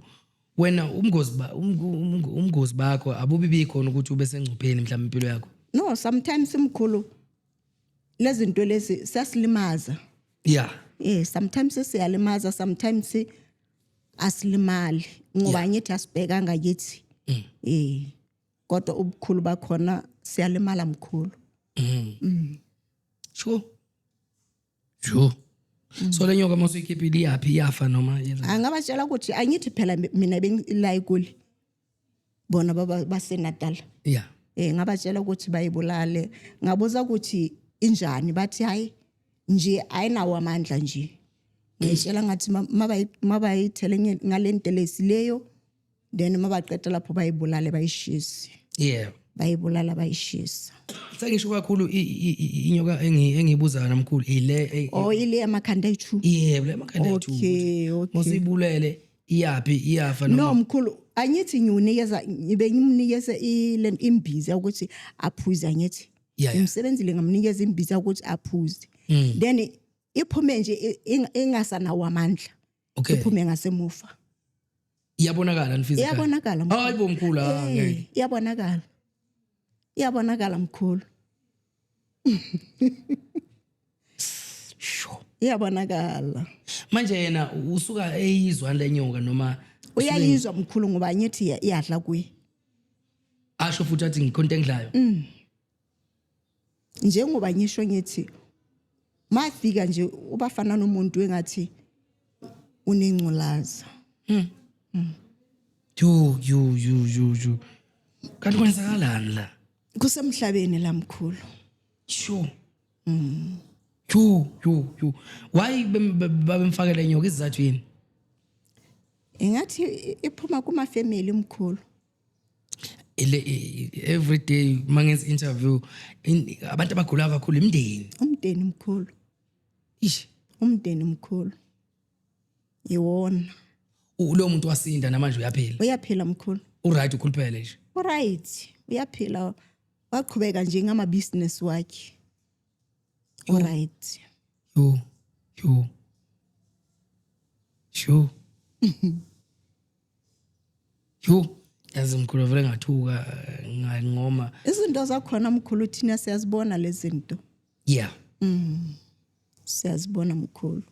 wena umngozi bakho abubi bikhona ukuthi ube sengcupheni mhlawumbe impilo yakho? No, sometimes mkhulu, lezi zinto lezi siyasilimaza. Sometimes siyalimaza, sometimes asilimali ngoba ngithi asibhekanga kithi. Kodwa ubukhulu bakhona siyalimala mkhulu. Sure. So le nyoka mawusuyikhiphile iyaphi, iyafa noma yenza? Angabatshela ukuthi angithi phela mina bengila eGoli, bona baba baseNatal. Ngabatshela ukuthi bayibulale, ngabuza ukuthi injani, bathi hayi nje ayinawo amandla nje. Ngitshela ngathi mabayithele ngalento lesi leyo, then mabaqeda lapho bayibulale, bayishise. Bayibulala, bayishisa. Sengisho kakhulu inyoka engiyibuzayo namkhulu ile Oh, ile yamakhanda ayi-two. Yebo, le makhanda ethu. Mawusuyibulele iyaphi, iyafa No. noma? Mkhulu, angithi ngiwunikeza, ngibe ngimnikeze imbiza ukuthi aphuze, angithi? Ngimsebenzile, ngamnikeza imbiza ukuthi aphuze, then iphume nje ingasanawo amandla. Iphume ngasemuva. Iyabonakala ni physically? Iyabonakala, mkhulu. Hayi bo mkhulu, ah, ngeke. Iyabonakala, iyabonakala mkhulu. Iyabonakala. Manje yena usuka eyizwa le nyoka noma? Uyayizwa mkhulu, ngoba angithi iyadla kuye. Asho futhi athi ngikhonto engidlayo? Njengoba ngisho ngithi mafika nje ubafana nomuntu engathi unengculaza. Yu yu yu yu yu, kanti kwenzakalani la? Kusemhlabeni la mkhulu. Sure. Yu yu yu, why babemfakela inyoka, isizathu yini? Ingathi iphuma kuma family mkhulu. Ile every day mangenza interview abantu abagula kakhulu imndeni. Umndeni mkhulu. Ish. Umndeni mkhulu, iwona. Lo muntu wasinda, namanje uyaphila? Uyaphila mkhulu. Uright, ukhuluphele nje? Uright, uyaphila, waqhubeka nje ngama business wakhe, uright. Yo yo sure, yo, yazi mkhulu, vele ngathuka ngoma. Izinto zakhona mkhulu, thina siyazibona lezi zinto. Siyazibona mkhulu.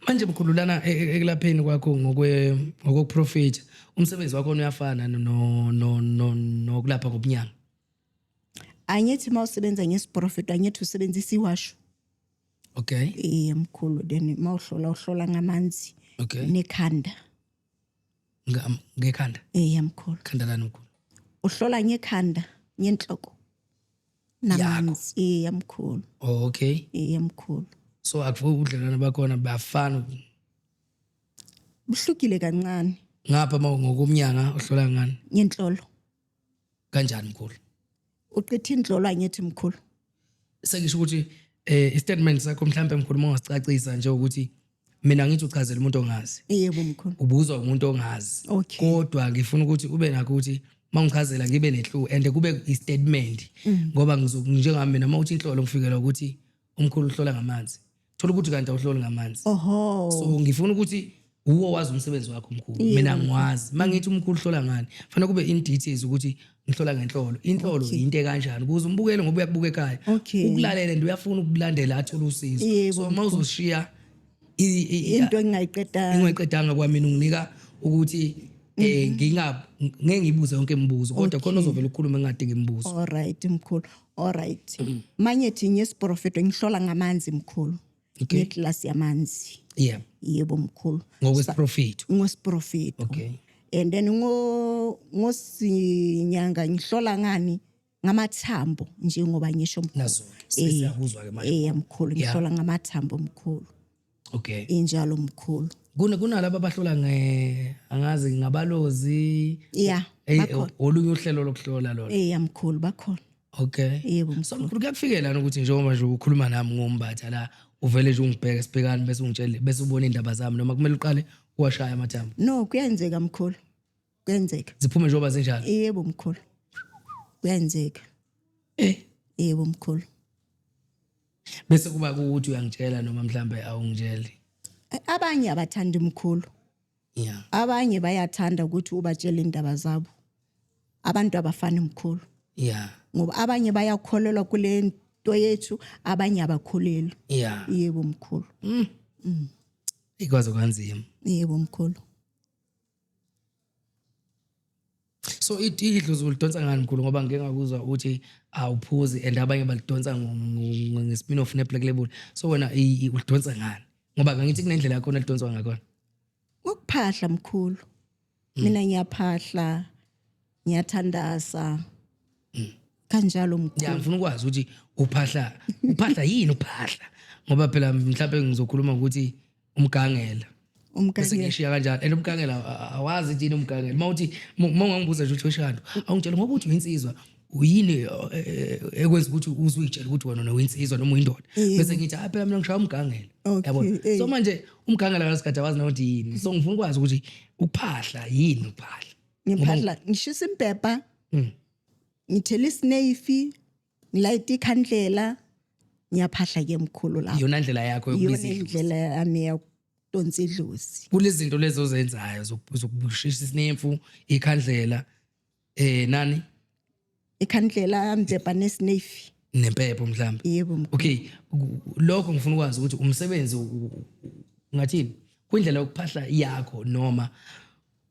Manje mkhulu, lana ekulapheni kwakho ngokokuprofetha, umsebenzi wakho uyafana no no no nokulapha ngobunyanga? Angithi uma usebenza ngesiprofeto, angithi usebenzisa iwasho? Mkhulu, then uma uhlola, uhlola ngamanzi nekhanda. Ngekhanda? Mkhulu. Khanda lani mkhulu? Uhlola ngekhanda, ngenhloko namanzi, mkhulu. Oh, okay. Mkhulu. So akuvuka ubudlelwane bakhona bafana? Buhlukile kancane. Ngapha ma ngokomnyanga uhlola ngani? Ngenhlolo. Kanjani mkhulu? Uqitha indlolo, angithi mkhulu? Sengisho ukuthi istatement sakho mhlambe mkhulu uma ungasicacisa nje ukuthi mina ngithi uchazela umuntu ongazi. Yebo mkhulu. Ubuzwa umuntu ongazi. Kodwa ngifuna ukuthi ube nakho ukuthi mangichazela ngibe neclue and kube istatement, ngoba njengami mina uma uthi inhlolo ngifikela ukuthi umkhulu uhlola ngamanzi, thola ukuthi kanti awuhloli ngamanzi. So ngifuna ukuthi uwo wazi umsebenzi wakho mkhulu, mina ngiwazi. Mangithi umkhulu uhlola ngani, fanele kube in details ukuthi ngihlola ngenhlolo, inhlolo into ekanjani, ukuze umbukele, ngoba uyakubuka ekhaya, ukulalele and uyafuna ukulandela athole usizo. So uma uzoshiya Into engingayiqedanga. Engingayiqedanga kwamina, unginika ukuthi nginga ngeke ngibuze yonke imibuzo, kodwa khona uzovela ukukhuluma engadingi imibuzo. All right mkhulu, all right. Manje thi ngesiprofeto ngihlola ngamanzi mkhulu. Ngeglasi yamanzi. Yebo mkhulu. Ngokwesiprofetho? Ngosiprofeto. And then ngosinyanga ngihlola ngani? Ngamathambo, njengoba ngisho mkhulu. Nazo-ke sesiyakuzwa ke manje. Mkhulu, ngihlola ngamathambo mkhulu. Injalo mkhulu. Kunalabo abahlola nge angazi ngabalozi? Bakhona. Olunye uhlelo lokuhlola lolo? Mkhulu, bakhona. Yebo. So mkhulu, kuyakufikela ukuthi njengoba nje ukhuluma nami ngombatha la, uvele nje ungibheke sibhekane bese ungitshele bese ubone indaba zami, noma kumele uqale uwashaya amathambo? No, kuyenzeka mkhulu, kuyenzeka. Ziphume njengoba zinjalo? Yebo mkhulu, kuyenzeka. Yebo mkhulu. Bese kuba ukuthi uyangitshela noma mhlambe awungitsheli. Abanye abathanda mkhulu. Abanye bayathanda ukuthi ubatshele indaba zabo. Abantu abafani mkhulu. Ngoba abanye bayakholelwa kule nto yethu, abanye abakholelwa. Yebo mkhulu. Ikwazi kwanzima. Yebo mkhulu. So idlozi ulidonsa ngani mkhulu, ngoba ngike ngakuzwa ukuthi awuphuzi and abanye balidonsa nge-Smirnoff ne-Black Label. So wena ulidonsa ngani? Ngoba ngithi kunendlela yakhona elidonswa ngakhona. Ngokuphahla mkhulu. Mina ngiyaphahla, ngiyathandasa. Kanjalo mkhulu. Ya, ngifuna ukwazi ukuthi uphahla yini uphahla? Ngoba phela mhlawumbe ngizokhuluma ukuthi umgangela. Bese Umgangela. ngishiya kanjalo. And umgangela awazi yini umgangela. Mawuthi mawungangibuza nje ukuthi weshando, awungitshela ngoba uthi uyinsizwa, uyini ekwenza ukuthi uzuyitshela ukuthi wena uyinsizwa noma uyindoda. Bese ngithi hayi phela mina ngishaya umgangela. Yabona? So manje umgangela ngalesikhathi awazi nokuthi yini. So ngifuna ukwazi ukuthi ukuphahla yini ukuphahla. Ngiphahla, ngishisa impepha. Ngithela isnefi, ngilayita ikhandlela, ngiyaphahla ke mkhulu lapho. Iyona ndlela yakho yokubiza Iyona idlozi. indlela yami yokudonsa idlozi. Kulezi zinto lezo ozenzayo zokushisa isinemfu, ikhandlela, nani? Ikhandlela, impepha nesinefi. Nempepho mhlambe. Yebo mkhulu. Okay, lokho ngifuna ukwazi ukuthi umsebenzi ngathini? Kwindlela yokuphahla yakho noma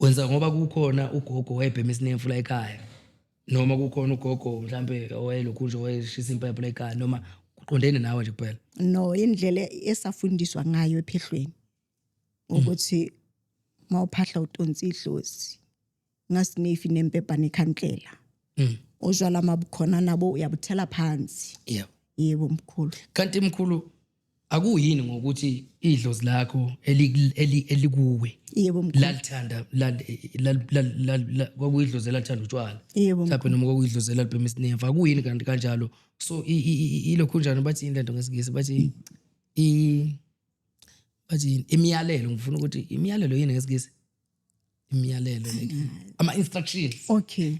wenza ngoba kukhona ugogo wayebhema isinemfu la ekhaya, noma kukhona ugogo mhlambe owayelokhu nje wayeshisa impepho la ekhaya, noma kuqondene nawe nje kuphela? No, indlela esafundiswa ngayo ephehlweni ukuthi mawuphahla utonsa idlozi ngasinifi nempepha nekhandlela. Ozwala mabukhona nabo uyabuthela phansi. Yebo mkhulu. Kanti mkhulu akuyini ngokuthi idlozi lakho elikuwe? Yebo mkhulu. Lalithanda kwakuyidlozi elathanda utshwala. Yebo. Mhlawumbe noma kwakuyidlozi elalibhema isinemfu, akuyini kanti kanjalo. So ilokhu njani bathi yini lento ngesiNgisi, bathi bathi imiyalelo, ngifuna ukuthi imiyalelo yini ngesiNgisi? Imiyalelo like ama instructions. Okay.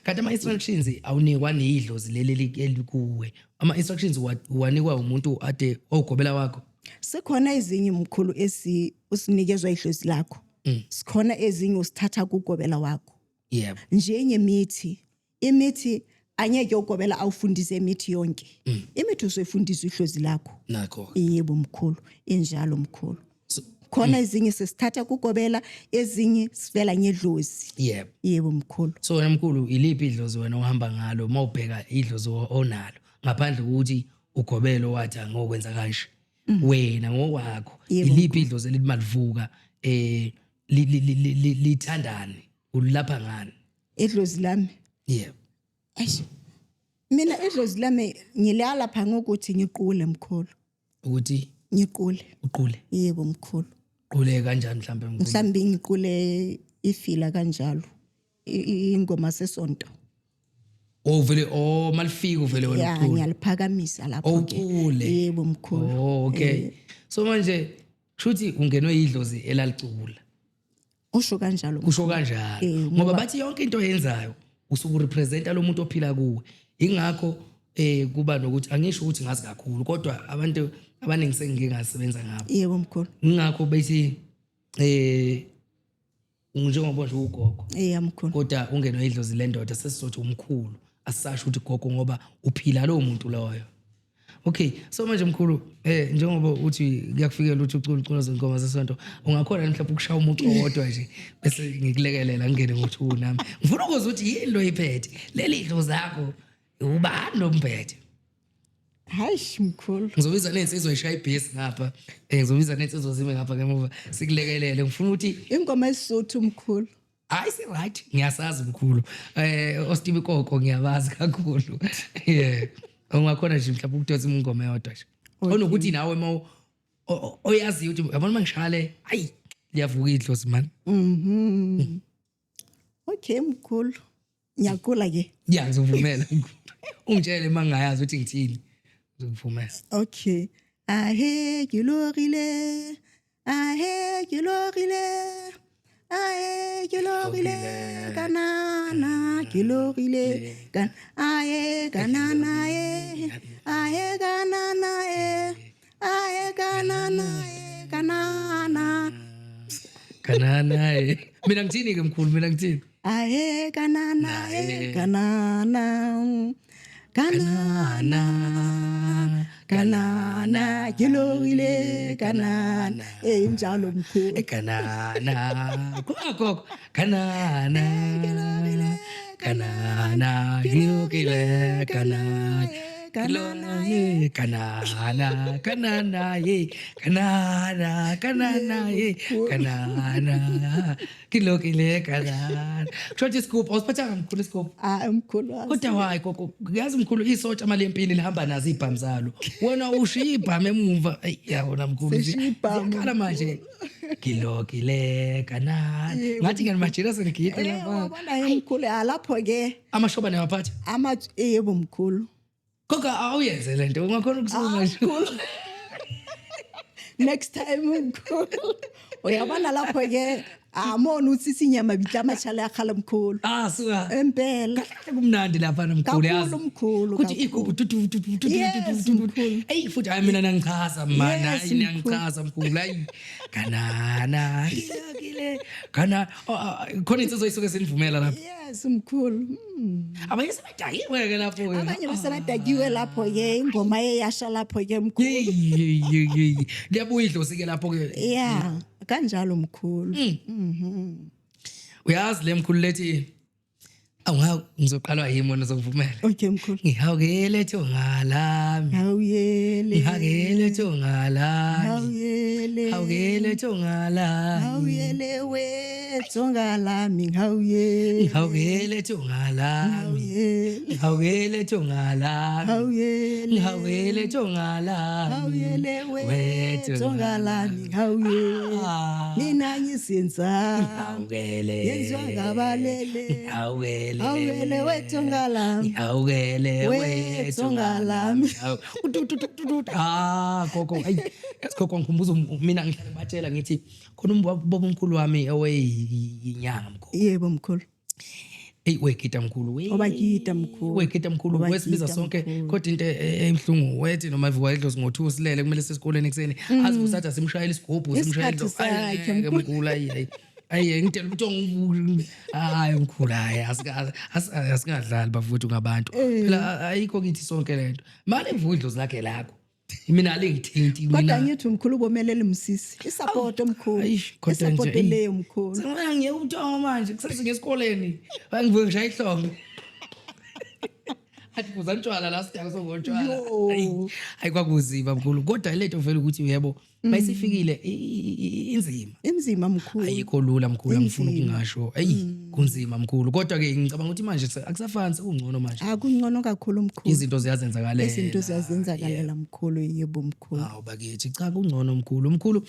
Kanti ama instructions awunikwa nedlozi leli elikuwe. Ama instructions wanikwa umuntu ade ogobela wakho. Sekhona ezinye mkhulu esi usinikezwa idlozi lakho. Sikhona ezinye usithatha kugobela wakho. Yebo. Njengemithi, imithi angeke ugobela awufundise imithi yonke. Imithi usuyifundisa idlozi lakho. Nakho. Yebo mkhulu, injalo mkhulu. So, khona ezinye sesithatha kugobela, ezinye sivela ngedlozi. Yebo. Yebo mkhulu. So wena mkhulu iliphi idlozi wena ohamba ngalo mawubheka idlozi onalo ngaphandle kokuthi ugobelo wathi angokwenza kanje? Wena ngokwakho iliphi idlozi elithi malivuka lithandane ulapha ngani? Idlozi lami. Yebo. Eish. Mina idlozi lami ngilala ngokuthi ngiqule mkhulu. Ukuthi ngiqule. Uqule. Yebo mkhulu. Qule kanjani mhlambe mkhulu? Mhlambe ngiqule ifila kanjalo. Ingoma sesonto. Oh vele, oh malifika uvele wena uqule. Ngiyaliphakamisa lapho ke. Uqule. Yebo mkhulu. Oh okay. So manje kushuthi ungenwe idlozi elalicula. Usho kanjalo. Kusho kanjalo. Ngoba bathi yonke into oyenzayo usuku representa lo muntu ophila kuwe. Ingakho kuba nokuthi angisho ukuthi ngazi kakhulu kodwa abantu abaningi sengike ngasebenza ngabo. Yebo mkhulu. Ingakho bethi njengoba nje ugogo. Yebo mkhulu. Kodwa ungenwe idlozi lendoda sesizothi umkhulu, asisasho ukuthi gogo ngoba uphila lo muntu loyo. Okay, so manje mkhulu njengoba uthi kuyakufikela ukuthi ucula ucula izinkomba zesonto, ungakhona mhlawumbe ukushaya umucu owodwa nje bese ngikulekelela ngingene ngo2 nami. Ngifuna ukuzwa ukuthi yini lo iphethe leli dlozi lakho, ubani lo mphethe? Hayi mkhulu. Ngizobiza nensizwa ishaya ibhesi ngapha. Ngizobiza nensizwa zime ngapha ngemuva sikulekelele. Ngifuna ukuthi ingoma esisuthu mkhulu. Hayi si right, ngiyasazi mkhulu. Osteve Koko ngiyabazi kakhulu. Yeah. Ungakhona nje mhlawumbe ukudonsa ingoma eyodwa nje. Onokuthi nawe uma oyaziyo ukuthi yabona mangishale, hayi liyavuka idlozi man. Okay mkhulu. Ngiyaqula ke. Yeah, ngizovumela. Ungitshele mangingayazi ukuthi ngithini. Ngizovumela. Okay. Ahe ke lorile. Ahe ke lorile. Ae ke lorile kanana, ke lorile kan ae kanana e, ae kanana e, ae kanana e, kanana. Kanana eh. Mina ngithini ke mkhulu, mina ngithini? Ae kanana e, kanana. Kanana, kanana, ke lorile kanana. Eh, injalo mkhulu. Kanana. Gogo. Kanana. Kanana, ngilokile kanana. Kanana, Kanana, kanana, kanana, ye, kanana, kanana, ye, kanana, kilokile kanana. Kusho ukuthi isigubhu awusiphathanga mkhulu isigubhu. Ah, mkhulu wami. Kodwa why gogo, yazi mkhulu isotsha mali empini lihamba nazo ibhamu zalo. Wena ushiya ibhamu emuva. Ayi yabona mkhulu. Seshiya ibhamu. Ziyakhala manje. Ngilokile kanana. Ngathi ngiyanimajira sengigida Eh, lapha. wabona ye mkhulu, ah, lapho ke Amashoba niyawaphatha. ama yebo mkhulu. Gogo awuyenze lento ungakhona ukusukuma nje. Next time mkhulu. Uyabona lapho ke amona uthi sinyama bitla machala yakhala mkhulu. Ah suka. Empela. Kahle kumnandi lapha mkhulu yazi. Kakhulu mkhulu. Kuthi igubhu tu tu tu tu tu Yes, tu tu. mkhulu. Eyi futhi hayi mina nangichaza mana, Yes, hayi nangichaza mkhulu hayi. Kanana kile kana oh, ah, khona insizwa isuke sinivumela lapha. Yes mkhulu. Abanye sebedakiwe ke lapho ke. Abanye basebadakiwe lapho ke, ingoma eyasha lapho ke mkhulu. Yeyi yeyi yeyi. Liyabuya idlozi ke lapho ke. Yeah, kanjalo mkhulu. Uyazi le mkhulu lethi awunga ngizoqalwa yimi wena uzongivumela. Okay mkhulu. Ngihawukele thongalami. Hawuyele. Ngihawukele thongalami. Hawuyele. Ngihawukele thongalami. Hawuyele we tsongalami hawuyele. Ngihawukele thongalami. Hawuyele. Ngihawukele thongalami. Hawuyele. Ngihawukele thongalami. Hawuyele we tsongalami hawuyele. Ah. Mina ngisenza. Ngihawukele. Yenziwa ngabalele. Ngihawukele. Hawuyele we tsongalami. Ngihawukele We we tsongalami. Hawu. Utu, utu, utu, utu, utu. Ah gogo, ayi yazi gogo ngikhumbuza mina ngihlale batshela ngithi khona ubaba omkhulu wami owayeyinyanga mkhulu. Yebo mkhulu. Eyi wegida mkhulu we. Obagida mkhulu. Wegida mkhulu Obagida wesibiza sonke mkhulu. kodwa into emhlungu wethi noma ivuka idlozi ngo2 silele kumele sesikoleni ekseni azi usathi simshayela isigubhu simshayela Isikhathi sakhe, Ayi, mkhulu ayi ayi. Ayi ngitshela ukuthi hayi mkhulu hayi asingadlali bafowethu ngabantu. Phela ayikho kithi sonke lento. Manje ivuka idlozi lakhe lakho. Mina alingithinti Kodwa mina. ngithi mkhulu ubomelele msisi. Isupport mkhulu. Eish, kodwa nje, Isupport eyi. leyo mkhulu. Sengibona ngiyeka ubuthongo manje kusasa ngesikoleni. Bangivuke ngishaya ihlombe. Athi phuza ntshwala la sidaka songotshwala. Yo. Ayi ayi kwakuziba mkhulu kodwa lento vele ukuthi yebo mayisifikile inzima. Inzima mkhulu. Ayikho lula mkhulu angifuni ukungasho. Ayi kunzima mkhulu kodwa ke ngicabanga ukuthi manje akusafani sekungcono manje. Akungcono kakhulu mkhulu. Izinto ziyazenzakalela. Izinto ziyazenzakalela mkhulu yebo mkhulu. Hawu bakithi cha kungcono mkhulu. Mkhulu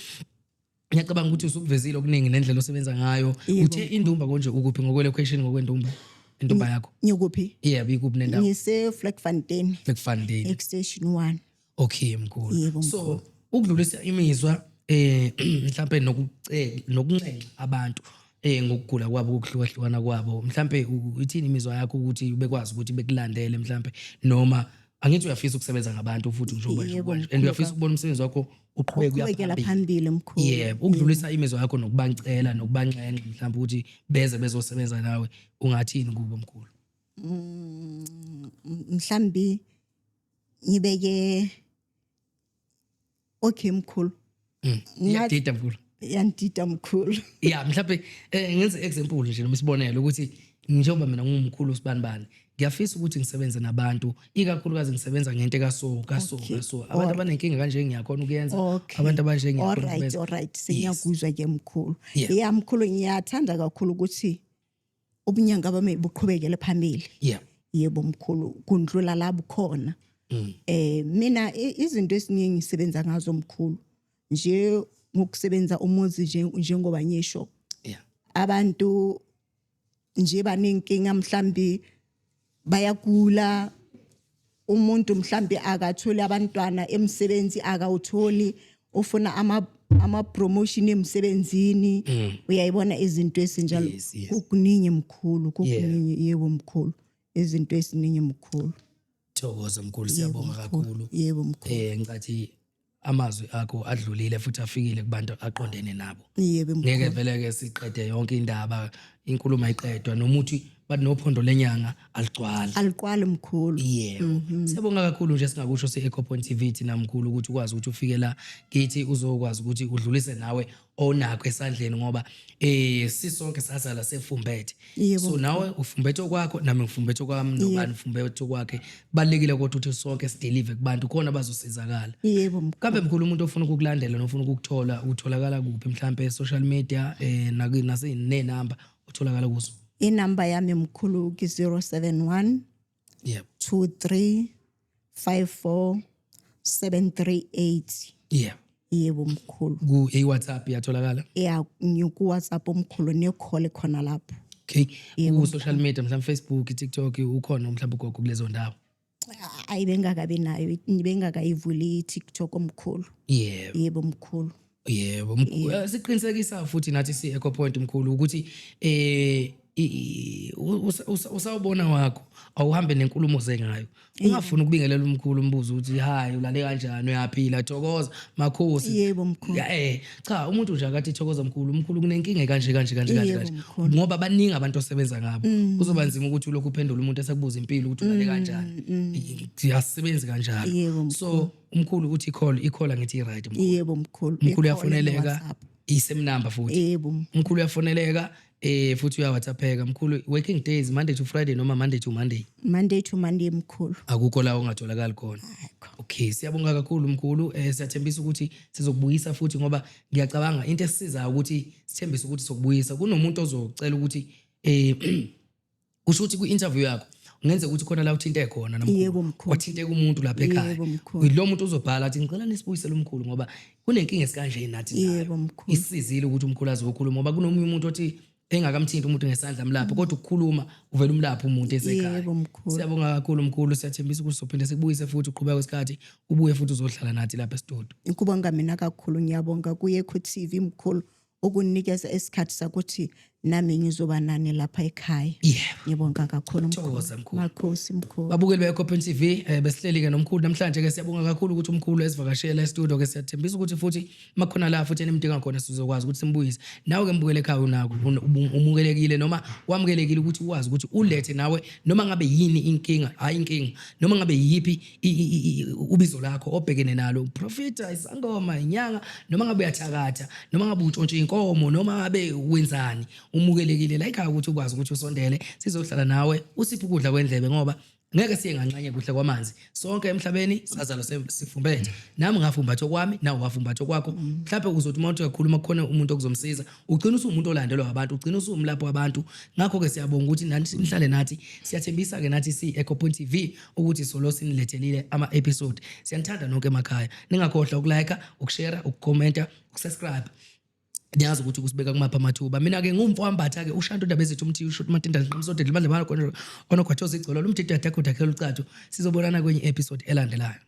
ngiyacabanga ukuthi usukuvezile okuningi nendlela osebenza ngayo. Yebo. Uthe indumba konje ukuphi ngokwe location ngokwendumba? Indumba yakho. Ngikuphi? Yebo ikuphi nendawo? Ngise Vlakfontein Vlakfontein. extension 1. Okay mkhulu. Yebo, So ukudlulisa imizwa mhlambe nokucela nokunxenxa abantu ngokugula kwabo ukuhlukahlukana kwabo mhlambe ithini imizwa yakho ukuthi bekwazi ukuthi bekulandele mhlambe noma angithi uyafisa ukusebenza ngabantu futhi njengoba nje Yebo, kanje and uyafisa ukubona umsebenzi wakho uqhubeka uya Uqhubekela phambili. phambili mkhulu. Yebo, ukudlulisa imizwa yakho nokubancela nokubanxenxa mhlawumbe ukuthi beze bezosebenza nawe ungathini kubo mkhulu? Mhlambi ngibeke okay mkhulu. Iyadida mkhulu. Yandida mkhulu. Yeah, mhlawumbe ngenze example nje noma isibonelo ukuthi njengoba mina ngumkhulu sibanibani ngiyafisa ukuthi ngisebenze nabantu ikakhulukazi ngisebenza ngento kaso kaso kaso abantu abanenkinga kanje ngiyakhona ukuyenza abantu abanje ngiyakhona Alright, ukubenza. alright, sengiyakuzwa ke mkhulu. Yeah. Yeah mkhulu ngiyathanda kakhulu ukuthi ubunyanga bami buqhubekele phambili. Yeah. Yebo mkhulu kundlula la bukhona. Mina izinto esiningi ngisebenza ngazo mkhulu nje ngokusebenza umuzi nje njengoba ngisho. Yeah. Abantu nje banenkinga mhlambi bayagula umuntu mhlambi akatholi abantwana emsebenzi akawutholi ufuna ama Ama promotion emsebenzini, uyayibona izinto ezinjalo. Yes. Kukuningi mkhulu, kukuningi, yebo mkhulu, izinto eziningi mkhulu. Thokoza mkhulu, siyabonga kakhulu. Yebo mkhulu. Ngicathi amazwi akho adlulile futhi afikile kubantu aqondene nabo. Yebo mkhulu. Ngeke vele ke siqede yonke indaba, inkulumo ayiqedwa, nomuthi bathi nophondo lenyanga aligcwali. Aliqwali mkhulu. Yebo. Siyabonga kakhulu nje, singakusho si-Echo Point TV thina mkhulu ukuthi ukwazi ukuthi ufike la kithi, uzokwazi ukuthi udlulise nawe onakho esandleni, ngoba sisonke sazala sefumbethe. So nawe ufumbethe okwakho, nami ngifumbethe okwami, nobani ufumbethe okwakhe. Kubalulekile kodwa ukuthi sonke sidelive kubantu khona bazosizakala. Yebo mkhulu. Kambe mkhulu, umuntu ofuna ukukulandela nofuna ukukuthola utholakala kuphi? Mhlambe social media nase nenamba utholakala kuzo? Inamba yami mkhulu ki 071 23 54 738. Yebo mkhulu. Ku WhatsApp iyatholakala? Ya, ngiku WhatsApp omkhulu, ne-call khona lapho. Okay, ku social media mhlawumbe Facebook, TikTok, ukhona mhlawumbe ugogo kulezo ndawo? Ayi, bengakabi nayo, bengakayivuli i-TikTok omkhulu. Yebo mkhulu. Yebo mkhulu. Siqinisekisa futhi nathi si Echo Point mkhulu ukuthi usawubona wakho awuhambe nenkulumo zengayo, ungafuni ukubingelela umkhulu umbuzo ukuthi hi, ulale kanjani, uyaphila, thokoza makhosi. Yebo mkhulu. Ya, cha, umuntu nje akathi thokoza mkhulu, mkhulu kunenkinga kanje kanje kanje kanje kanje. Mkhulu. Ngoba baningi abantu osebenza ngabo, kuzoba nzima ukuthi ulokhu uphendula umuntu esekubuza impilo ukuthi ulale kanjani. Asisebenzi kanjalo. Yebo. So umkhulu uthi call, i-call ngithi right mkhulu? Yebo mkhulu. Umkhulu I-call uyafoneleka? ne-WhatsApp. Isame number futhi? Yebo. Umkhulu uyafoneleka futhi uya-WhatsAppeka mkhulu? Working days Monday to Friday noma Monday to Monday? Monday to Monday mkhulu. Akukho la ongatholakali khona? Ayikho. Okay, siyabonga kakhulu mkhulu. Siyathembisa ukuthi sizokubuyisa futhi, ngoba ngiyacabanga into esisizayo ukuthi sithembise ukuthi sokubuyisa, kunomuntu ozocela ukuthi kusho ukuthi kwi-interview yakho kungenzeka ukuthi khona la uthinte khona namkhulu. Yebo, mkhulu. Wathinteka umuntu lapha ekhaya. Yebo, mkhulu. Lo muntu uzobhala athi ngicela nisibuyisele umkhulu ngoba kunenkinga esikanje nathi nayo. Yebo mkhulu. Isizile ukuthi umkhulu azokhuluma, ngoba kunomunye umuntu othi engakamthinti umuntu ngesandla mlapho, kodwa ukukhuluma uvela umlapho umuntu esekhaya. Yebo mkhulu. Siyabonga kakhulu mkhulu, siyathembisa ukuthi sophinde sikubuyise futhi uqhubeka kwesikhathi, ubuye futhi uzohlala nathi lapha e-studio. Ngikubonga mina kakhulu, ngiyabonga kuye ku TV mkhulu ukunikeza isikhathi sakuthi nami ngizoba nani lapha ekhaya. Ngibonga kakhulu mkhulu. Thokoza, mkhulu. Makhosi mkhulu. Babukeli be-Ecopen TV, besihleli ke nomkhulu namhlanje ke. Siyabonga kakhulu ukuthi umkhulu esivakashela e-studio ke. Siyathembisa ukuthi futhi makhona la futhi enimdinga khona sizokwazi ukuthi simbuyise. Nawe ke mbukele ekhaya unako umukelekile noma wamukelekile ukuthi ukwazi ukuthi ulethe nawe noma ngabe yini inkinga, hayi inkinga, noma ngabe yiphi ubizo lakho obhekene nalo, profita, isangoma, inyanga, noma ngabe uyathakatha, noma ngabe utshontshe inkomo, noma ngabe wenzani, umukelekile la ekhaya ukuthi ukwazi ukuthi usondele, sizohlala nawe usiphe ukudla kwendlebe, ngoba ngeke siye nganxanye kuhle kwamanzi. Sonke emhlabeni sazalwa sifumbethe. Nami ngafumbatha okwami, nawe wafumbatha okwakho. Mhlawumbe uzothi uma uthi uyakhuluma kukhona umuntu okuzomsiza, ugcina usuwumuntu olandelwa abantu, ugcina usuwumlaphi wabantu. Ngakho-ke siyabonga ukuthi nathi nihlale nathi. Siyathembisa-ke nathi si-Echo Point TV ukuthi solo sinilethelile ama-episode. Siyanithanda nonke emakhaya, ningakhohlwa uku-like, ukushare, ukukhomenta, ukusubscribe. Niyazi ukuthi kusibeka kumaphi amathuba. Mina-ke ngumfowambatha-ke ushanto indaba ezethu umthi usho umatinda nqamsodela ibandla onogwathoza igcolo lumthetho yadakho dakhela ucathu. Sizobonana kwenye episode elandelayo.